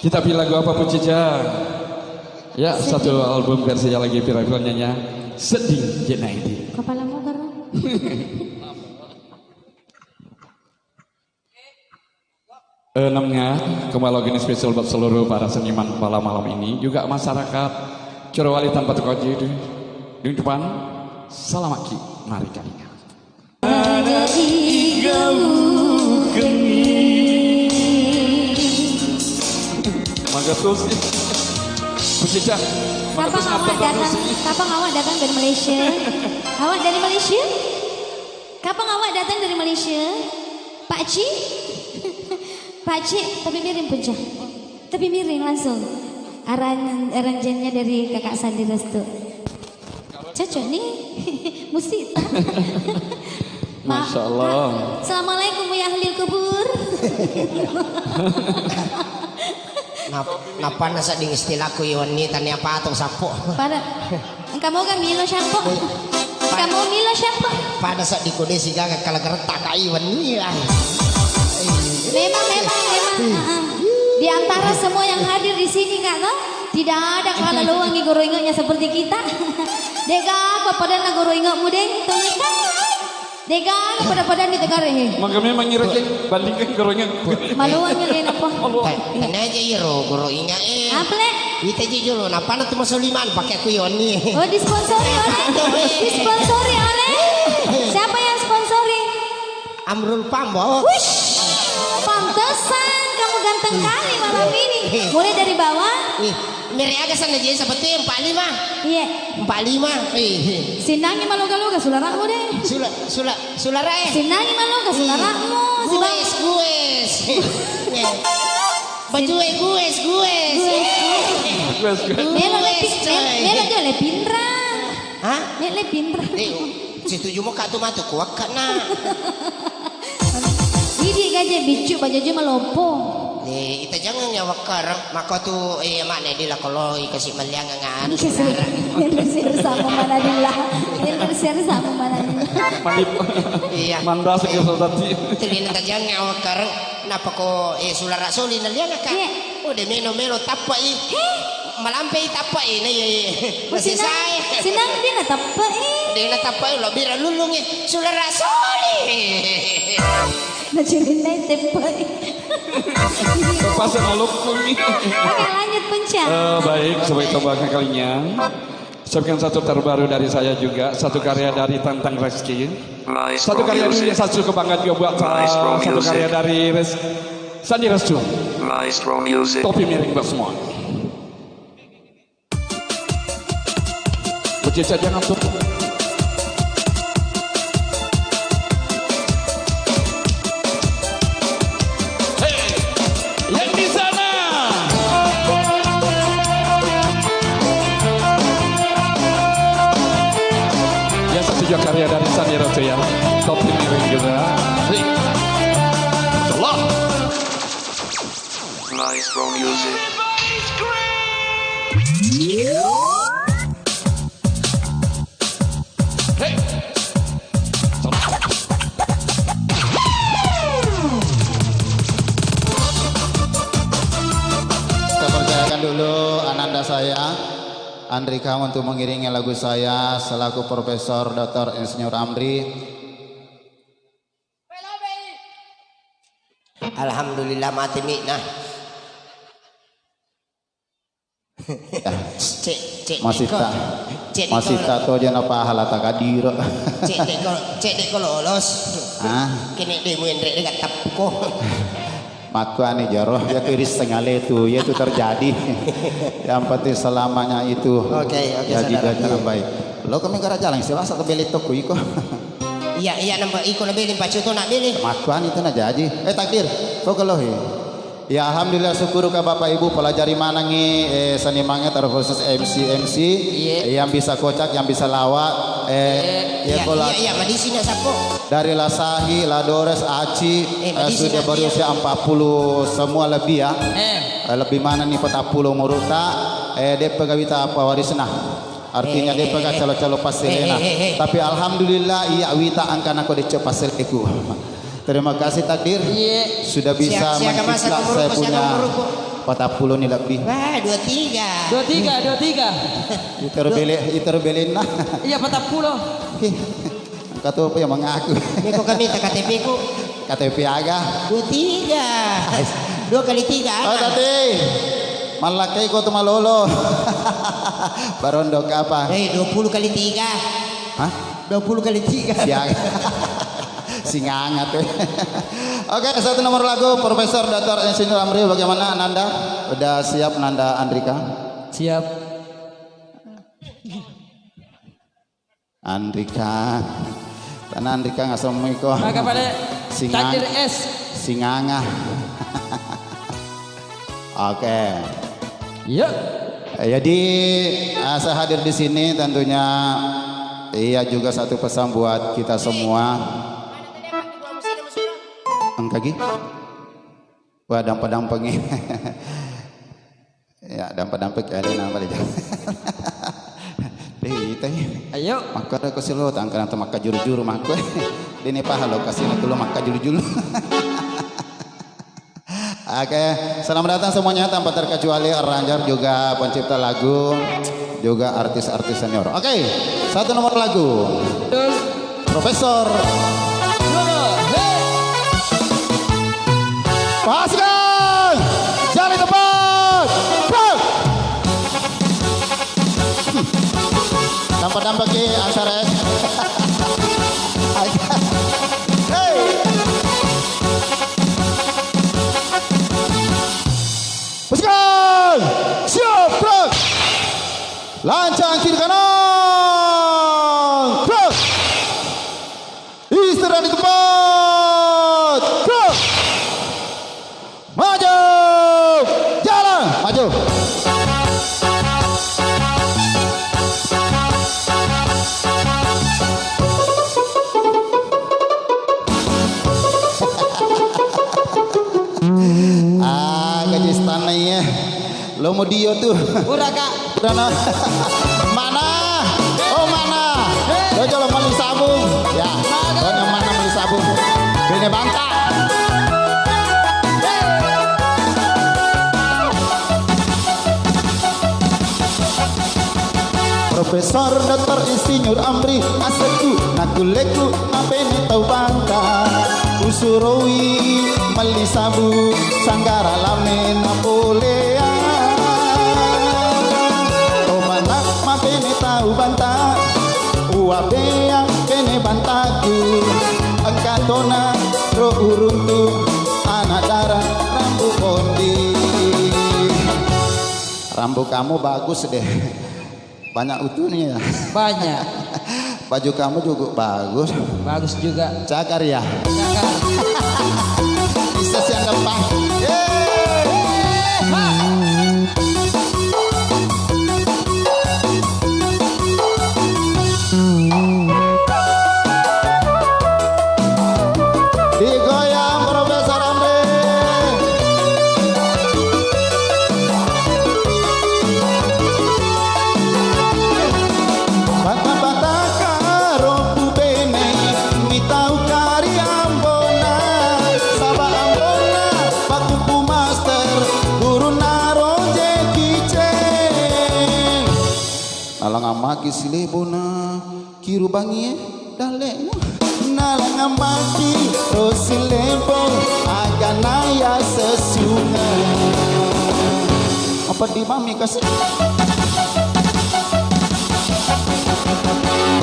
Kita pilih lagu apa, Pu Cica? Ya, satu album versi lagi viral-viralnya, ya. Sedih Jenaidi. Kepala mau baru. Eh, namanya kembali lagi ini spesial buat seluruh para seniman pada malam ini, juga masyarakat Corowali tanpa tukar di, di depan. Selamat ki, mari kalinya. Ada igau kemi. Mangga tosi. Pucicang. Kapan awak datang? Kapan awak datang dari Malaysia? Awak dari Malaysia? Kapan awak datang dari Malaysia? Pak Cik? Pak Cik, tapi miring puja. Tapi miring langsung. Aran-, aranjennya dari Kakak Sandi Restu. Cocok nih. Musik. Ma-, Masya Allah. Assalamualaikum ya ahli kubur. Nap-, napana sedding istilahku iwenni tania patung sappo. Pada engka moga milo sappo. Engka mo milo sappo. Pada sedding kode sigaga kala geretta kai wenni. Memang, memang, memang. Heeh. Di antara semua yang hadir di sini, Kak, toh, tidak ada kala lowangi goro ingetnya seperti kita. Dega apa padanna goro ingetmu, Deng? Tuh, Kak. Dega apa pada-pada di Tegare, he? Maka memang ngira ke bandingkan goro inget. Maluang ya, Deng, apa? Allah. Tanya aja iro goro inget, eh. Apa, Le? Ita ji jolo, napana tu masoliman pakai aku yoni. Oh, disponsori oleh? Disponsori oleh? Siapa yang sponsori? Amrul Pambo. Wush, pantesan kamu ganteng kali malam ini. Mulai dari bawah. Ih, mere aga sana je seperti empat lima. Iya. Empat lima. Ih. Sinangi maloga-loga sulara'mu deh. Sula, sula, sulara eh. Sinangi maloga sulara'mu. Gues, gues. Baju eh, gues, gues. Gues, gues. Melo le pi-, melo, melo jo le pinra. Hah? Melo le pinra. Eh, setuju mo kak tu matu kuak kak na. Idi gaje biccu bajaji malopo. Eh, ita jangan ya wakar. Maka tu, eh, makna di la koloi kasi maliang ngan. Ini kasi, ini kasi sama mana dilla. Ini kasi sama mana dilla. Iya. Mandas ke sodati. Itu di nanti jangan ya wakar. Napa ko, eh, sulara soli naliang kak? Iya. Oh, de meno-meno tappa i. Heh. Malampe i tappa i na iya. Masih saya. Sinang di na tappa i. De na tappa i lo bira lulung i. Sulara soli. Na cirinna i teppa i. Terpaksa ngelukung i. Oke, lanjut puncak. Eh, baik, sebagai tembang kalinya. Siapkan satu terbaru dari saya juga, satu karya dari Tantang Reski. Satu karya dari satu kebanggaan juga buat, uh, satu karya dari Res-, Sandi Restu. Topi miring buat semua. Kecil saja ngantuk. Arisan ya, Ratu, ya. Topi miring juga. Hei. Salah. Maestro Music. Hei. Kita percayakan dulu ananda saya, Andrika, untuk mengiringi lagu saya selaku Profesor Doktor Insinyur Amri. Alhamdulillah, mati mi nah. Cek, cek, masih deko. Tak, cek, masih deko. Tak tahu dia apa halata kadiro. Cek, deko, cek, deko lolos. Hah? Kene de muenre de gattapko. Makkuani jaro, ya, kiri setengah letu, ya, itu terjadi. Yang penting selamanya itu. Oke, oke, jadi saudara. Doakan yang baik. Lo kami gara jalan, silasa ke beli toko iko. Iya, iya, nambah iko na beli, pacu to nak beli. Makkuani itu na jaji. Eh, takdir, kau keloh ya. Ya, alhamdulillah, syukur ke Bapak Ibu, pelajari manangi, eh, senimannya, terkhusus M C, M C, iya, yang bisa kocak, yang bisa lawak, eh, iya, iya, kalau iya, iya, madisi nak sapo. Dari La Sahi, La Dores, Aci, eh, eh, madisi sudah nak berusia empat puluh semua lebih ya. Eh. Eh, lebih mana nih, empat puluh umur tak, eh, dia pegawai tak apa warisna. Artinya, eh, dia pegang calo-calo passelena. Eh, eh, eh, eh. Tapi alhamdulillah, iya wita angkana ko decok passeleku. Terima kasih takdir. Iya. Sudah bisa mencipta saya punya patappulo ni lebih. Wah, dua tiga. Dua tiga, dua tiga. Iter bele, iter belenna. Iya, patappulo. Kata apa yang mengaku? Ini kok kami tak K T P ku. K T P aga? Dua tiga. Dua kali tiga. Oh, tadi. Malakai kau tu malolo. Barondo ke apa? Eh, dua puluh kali tiga. Hah? Dua puluh kali tiga. Siang. Singanga tuh. Oke, satu nomor lagu, Profesor Doktor Insinyur Amri, bagaimana Nanda? Udah siap Nanda Andrika? Siap. Andrika. Tanah Andrika ngasomiko. Maka pada Singang-, takdir es. Singanga. Oke. Yuk. Jadi, eh, saya hadir di sini tentunya, iya, juga satu pesan buat kita semua. Engkagi? Wah, dampa-dampengi. Ya, dampa-dampa kali napa deh. Deh, itu ya. Ayo. Maka ada kesilo tangkana tu maka juru-juru maka. Dene paha lo kasih tu lo maka juru-juru. Oke, selamat datang semuanya tanpa terkecuali arranger juga pencipta lagu juga artis-artis senior. Oke, satu nomor lagu. Terus. Profesor. Pasukan! Jali tepat! Go! Tanpa-tanpa ke angsar, eh. Hei! Pasukan! Siap, gerak! Lancang kiri kanan! Gerak! Istirahat di tempat. Gerak. Maju. Jalan. Maju. Ah, gaji istana iya. Lo mau dio tuh. Udah, Kak. Udah, nah. Mana? Oh, mana? Hei. Lo jolo meli sabung. Ya. Mana? Lo yang mana meli sabung? Bene banta. Hei. Profesor Doktor Insinyur Amri, asekku, nakulleku, mapene tau banta. Usuroi melli sabu, sanggara lame napoleang. Tomana mapene tau banta, uwabea kene bantaku. Engka tona ro uruntu, anak dara rambu kondi. Rambu kamu bagus deh. Banyak utuhnya ya. Banyak. Baju kamu juga bagus. Bagus juga. Cakar ya? Cakar. Bisa siang depan. Yeay. Ha. Amaki silebona kiru bangie dalle'na. Nalangamaki ro silebo agana ya sesunga. Apa di mami kasih?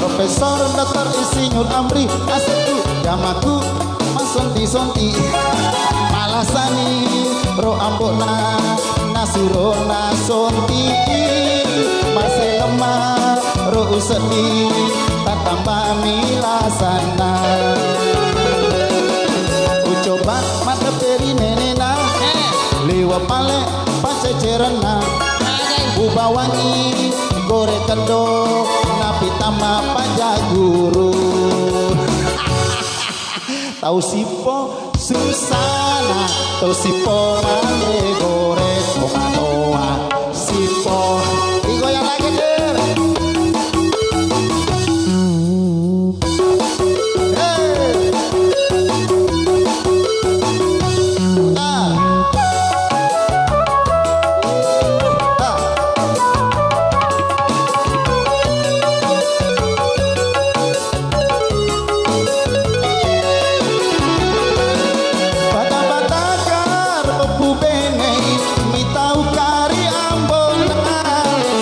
Profesor Doktor Insinyur Amri asetu jamaku masonti-sonti. Malasani ro ambo'na nasuro nasonti. Maselema ro useddi tatambami lasanna. Ucoba maddepperi nenena liwa pale pacecerenna. Ubawangi gore keddo napi tama pajaguru. Tau sippo susana, tau sippo male gore tomatoa sippo. Digoyang lagi, Cer. Hey. Ah. Ah. Bata-batakar peppu benei mitau kari ambona,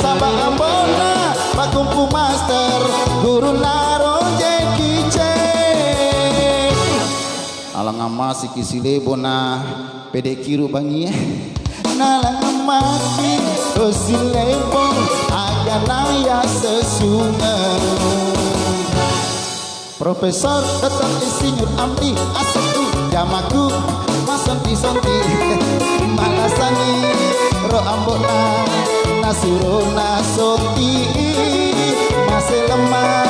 saba ambona pakumpu master guru naro Jackie Chan. Alang amasiki silebona pede kiru bangie. Nalang maki ro silebong agana ya sesunge. Profesor Doktor Insinyur Amri asetu jamaku masonti-sonti. Malasani ro ambona nasuro nasonti. Maselema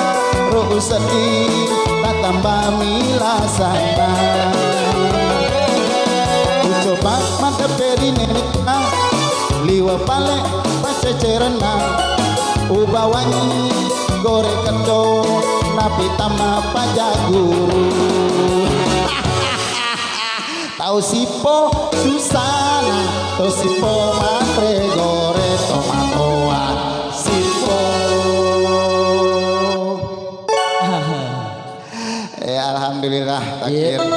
ro useddi tatambami lasana. Ucoba maddepperi nenekna liwa pale pacecerenna. Ubawangi gore keddo napi tama pajaguru. Tau sippo susana, tau sippo matre gore tomatoa sippo. Eh, alhamdulillah, takdir. Iya.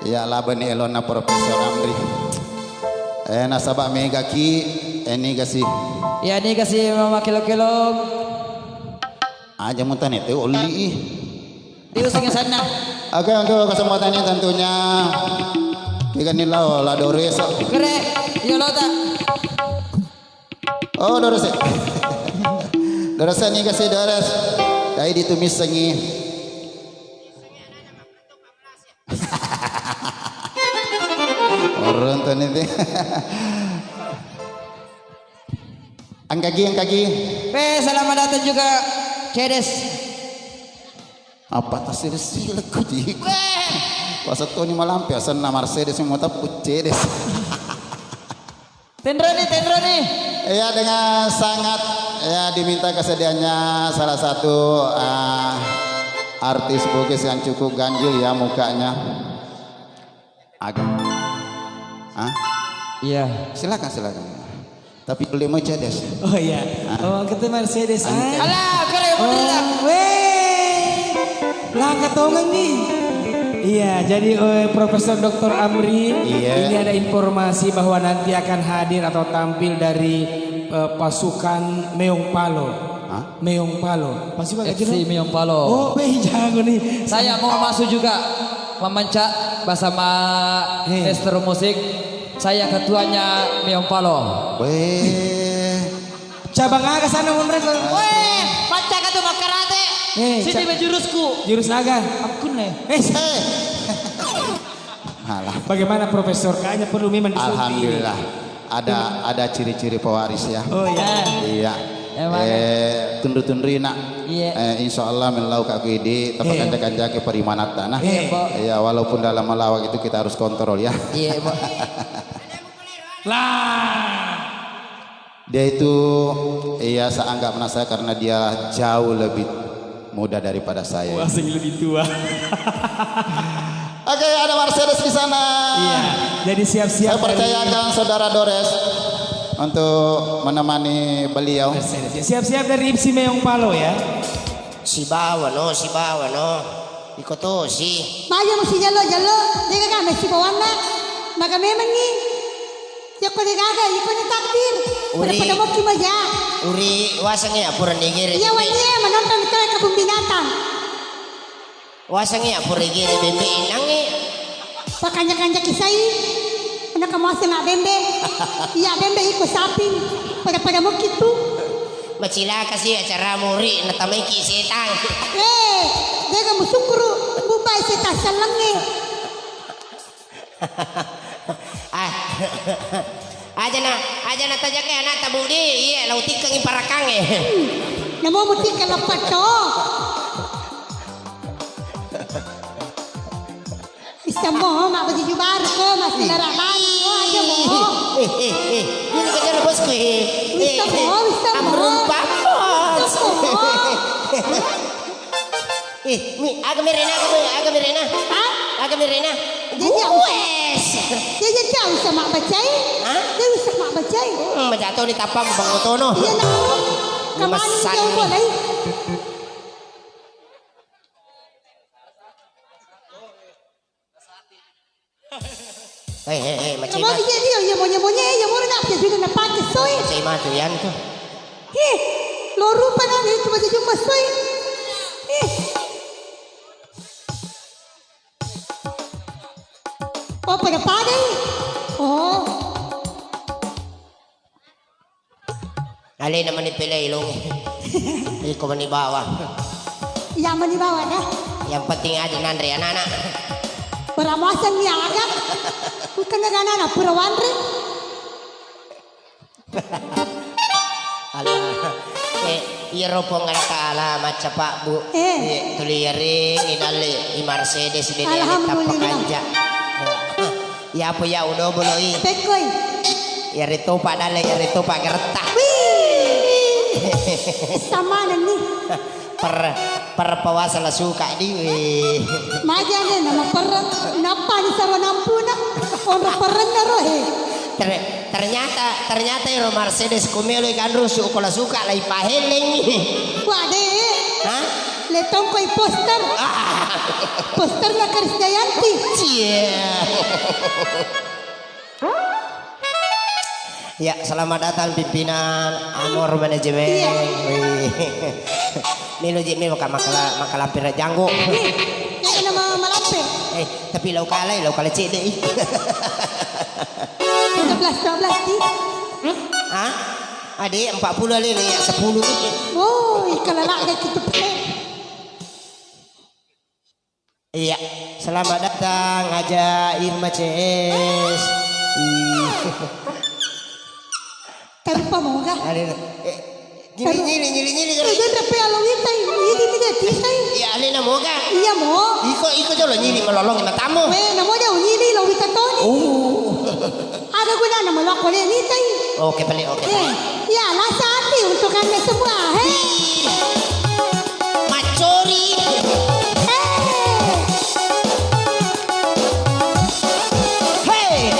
Ya, labani elona Profesor Amri. Eh, nasaba megaki, eh, niga si. Ya, niga si mama kelo-kelo. Aja mutane te olli. Diusung sana. Oke, untuk kesempatan ini tentunya kita nih lao la Dores. Kere, yo lota. Oh, Dores. Dores ni kasih Dores. Dai ditumis sengi. Orang tuh nih. Angkagi, angkagi. Pe, selamat datang juga, Cedes. Apa tas silessilekku, Cik? Weh. Pas toni malampe, asenna Mercedes yang mau teppu, Cedes. Tenroni, tenroni. Ya, dengan sangat, ya, diminta kesediaannya salah satu, eh, artis Bugis yang cukup ganjil ya mukanya. Agak. Hah? Iya. Silakan, silakan. Tapi boleh Mercedes. Oh iya. Ah. Oh, kita Mercedes. Ah. Alah, kere, oh, weh. Langka tongeng nih. Iya, jadi, eh, Profesor Doktor Amri, iya, ini ada informasi bahwa nanti akan hadir atau tampil dari, eh, pasukan Meong Palo. Hah? Meong Palo. Pasukan F C Meong Palo. Oh, weh, jago nih. Saya mau masuk juga, Mamanca, bersama, hei, Master Musik. Saya ketuanya Meong Palo. Weh. Cabang aga sana, Mon Reko? Weh, paccaka tu makkarate. Eh, sini ca-, be jurusku. Jurus aga? Apkun, eh. Eh, eh. Alah. Bagaimana, Profesor? Kayaknya perlu memang disuntik ini. Alhamdulillah. Ada, ada ciri-ciri pewaris ya. Oh, iya. Eh. Iya. Emang. Eh, tunru-tunrui, Nak. Iya. Eh, insya Allah mellau ka ku idi, tapi, eh, kanja-kanja ke perimanatta, nah. Iya, Bo. Iya, walaupun dalam melawak itu kita harus kontrol ya. Iya, Bo. Lah. Dia itu, iya, saya anggap anak saya karena dia jauh lebih muda daripada saya. Wah, sing lebih tua. Oke, ada Mercedes di sana. Iya, jadi siap-siap. Saya dari percayakan Saudara Dores. untuk menemani beliau. Siap-siap dari Ipsi Meong Palo ya. Sibawa no, sibawa no. Iko tosi. Maja musi jalo-jalo, degaga mesi bawanna. Maga memengngi. Yako degaga, iko ni takdir. Pada-pada mokki maja. Uri, waseng ya, pura nigere. Iya, wani ya, menonton itu ya kebun binatang. Waseng ya, pura igere bembe inangnge. Pakanja-kanja kisai. Anak kamu aseng nak bembe. Iya, bembe iko saping. Pada-pada mokki tu. Macilaka si acara muri, natamaiki setang. Eh, jaga musukuru, bubai setang sallengnge. Ah. Aja na, aja na tajake anak tabudi, iya, lau tikkengi parakangnge. Namo mutikka leppa to. Bisa mo, mak baju jubar ko, masih larak bani ko, aja mo. Eh, eh, eh, ini kan bosku, eh. Bisa mo, bisa mo. Amrun pamos. Bisa mo. Eh, mi, aga merena, aga merena, aga merena. Hah? Aga merena. Jadi, wes. Jadi, dia bisa mak bacai. Hah? Dia bisa mak bacai. Hmm, baca to ni tapang bang otono. Iya, nak. Kamani jauh boleh. Eh, eh, eh, macam. Iya, iya, iya, monye, monye, iya, mau nak jadi nak pakai soy. Macam matu yan tu. Ih, lo rupa nani itu baju cuma soy. Ih. Oh, pada-pada. Oh. Alena mani pele ilung. Iko mani bawa. Iya mani bawa dah. Yang penting aja nanre anak-anak. Pura muaseng ni aga. Bukan anak-anak pura wanre. Allah. Eh, iya ro Puang Allah Taala macca Pak Bu. Eh. Eh, tuli yaring inalle i Mercedes di Alhamdulillah. Tapakanja. Iya apa ya udah boloi. Pekoi. Iyaritu Pak Dalle, iyaritu Pak Geretta. Wih. Sama nih. Per, per pawasa la suka di, wih. Maja ne nama per, napa di sarwa nampuna? Onro perenna ro, he. Ter-, ternyata, ternyata iro Mercedes kumelo ikan rusu ko la suka lai pahellengi. Wah, de. Hah? Le tongkoi poster. Ah. Poster la Krisdayanti. Cie. Ya, selamat datang pimpinan Amor Manajemen. Iya. Wih. Melo je melo ka makala, makalampir janggo. Nih, yang nama malampir. Eh, tapi lau kalai, lau kalai cedde. Tiga belas, dua belas di. Hah? Ade, empat puluh ale, ya, sepuluh ni. Woi, kalau lak kayak gitu, Pak. Iya, selamat datang Aja Irma C S. Ih. Tarupa moga. Ada, eh, nyili, nyili, nyili, nyili, eh, kan? Dia tapi alo witai, ini dia tisai. Iya, alena moga. Iya mo. Iko, iko jolo nyili melolong matamu. Weh, namo dia nyili lo wita toni. Oh. Ada gunana melok boleh nitai. Oke, balik, oke. Eh, ya, rasa hati untuk Anda semua, he. Ih, macori. Eh. Hei.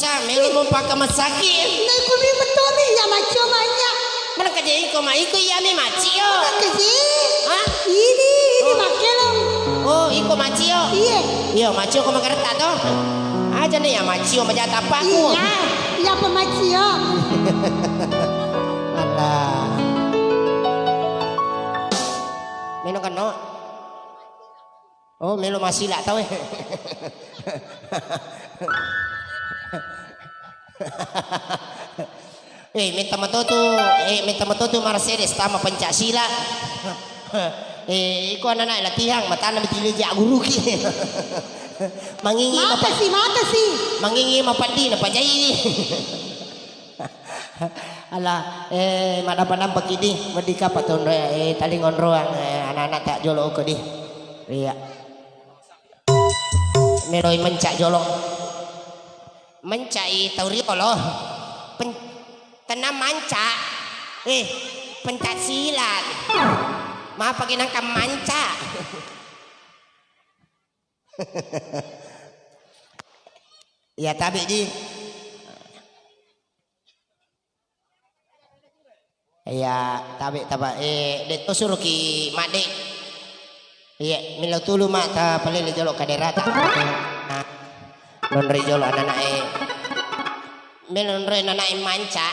Sa, melo mo paka masaki. Nah, iko mi betul mi, ya macio banyak. Mana kerja iko ma iko iya mi macio. Mana kerja? Hah? Ini, ini Oh. Makelong. Oh, iko macio. Iya. Iya, macio ko magareta to. Aja nih ya macio maja tapaku. Iya, iya apa macio? Alah. Meno kan no. Oh, melo masila tau eh. Eh, metta matotu, eh, metta matotu Mercedes tama pencak silat. Eh, iko anak-anak latihan, matana mitili jak guruki. Mangingi Mata mapa- si, mata si. Mangingi mapaddi na pajai. Ala, eh, madampa-dampa kidi, medika patonro, eh, taling onroang, eh, anak-anak tak jolo ko di. Iya. Meloi mencak jolo. Mencak i tau riolo. Pen-, tenang mancak. Eh, pencak silat. Mapa ki nangka mancak? Iya, tabe di. Iya, tabe taba, eh, de to suruki madde. Iya, melo tulu ma ta palele jolo kaderata. Nonroi jolo anak-anak e. Melo nonroi anak-anak e manca.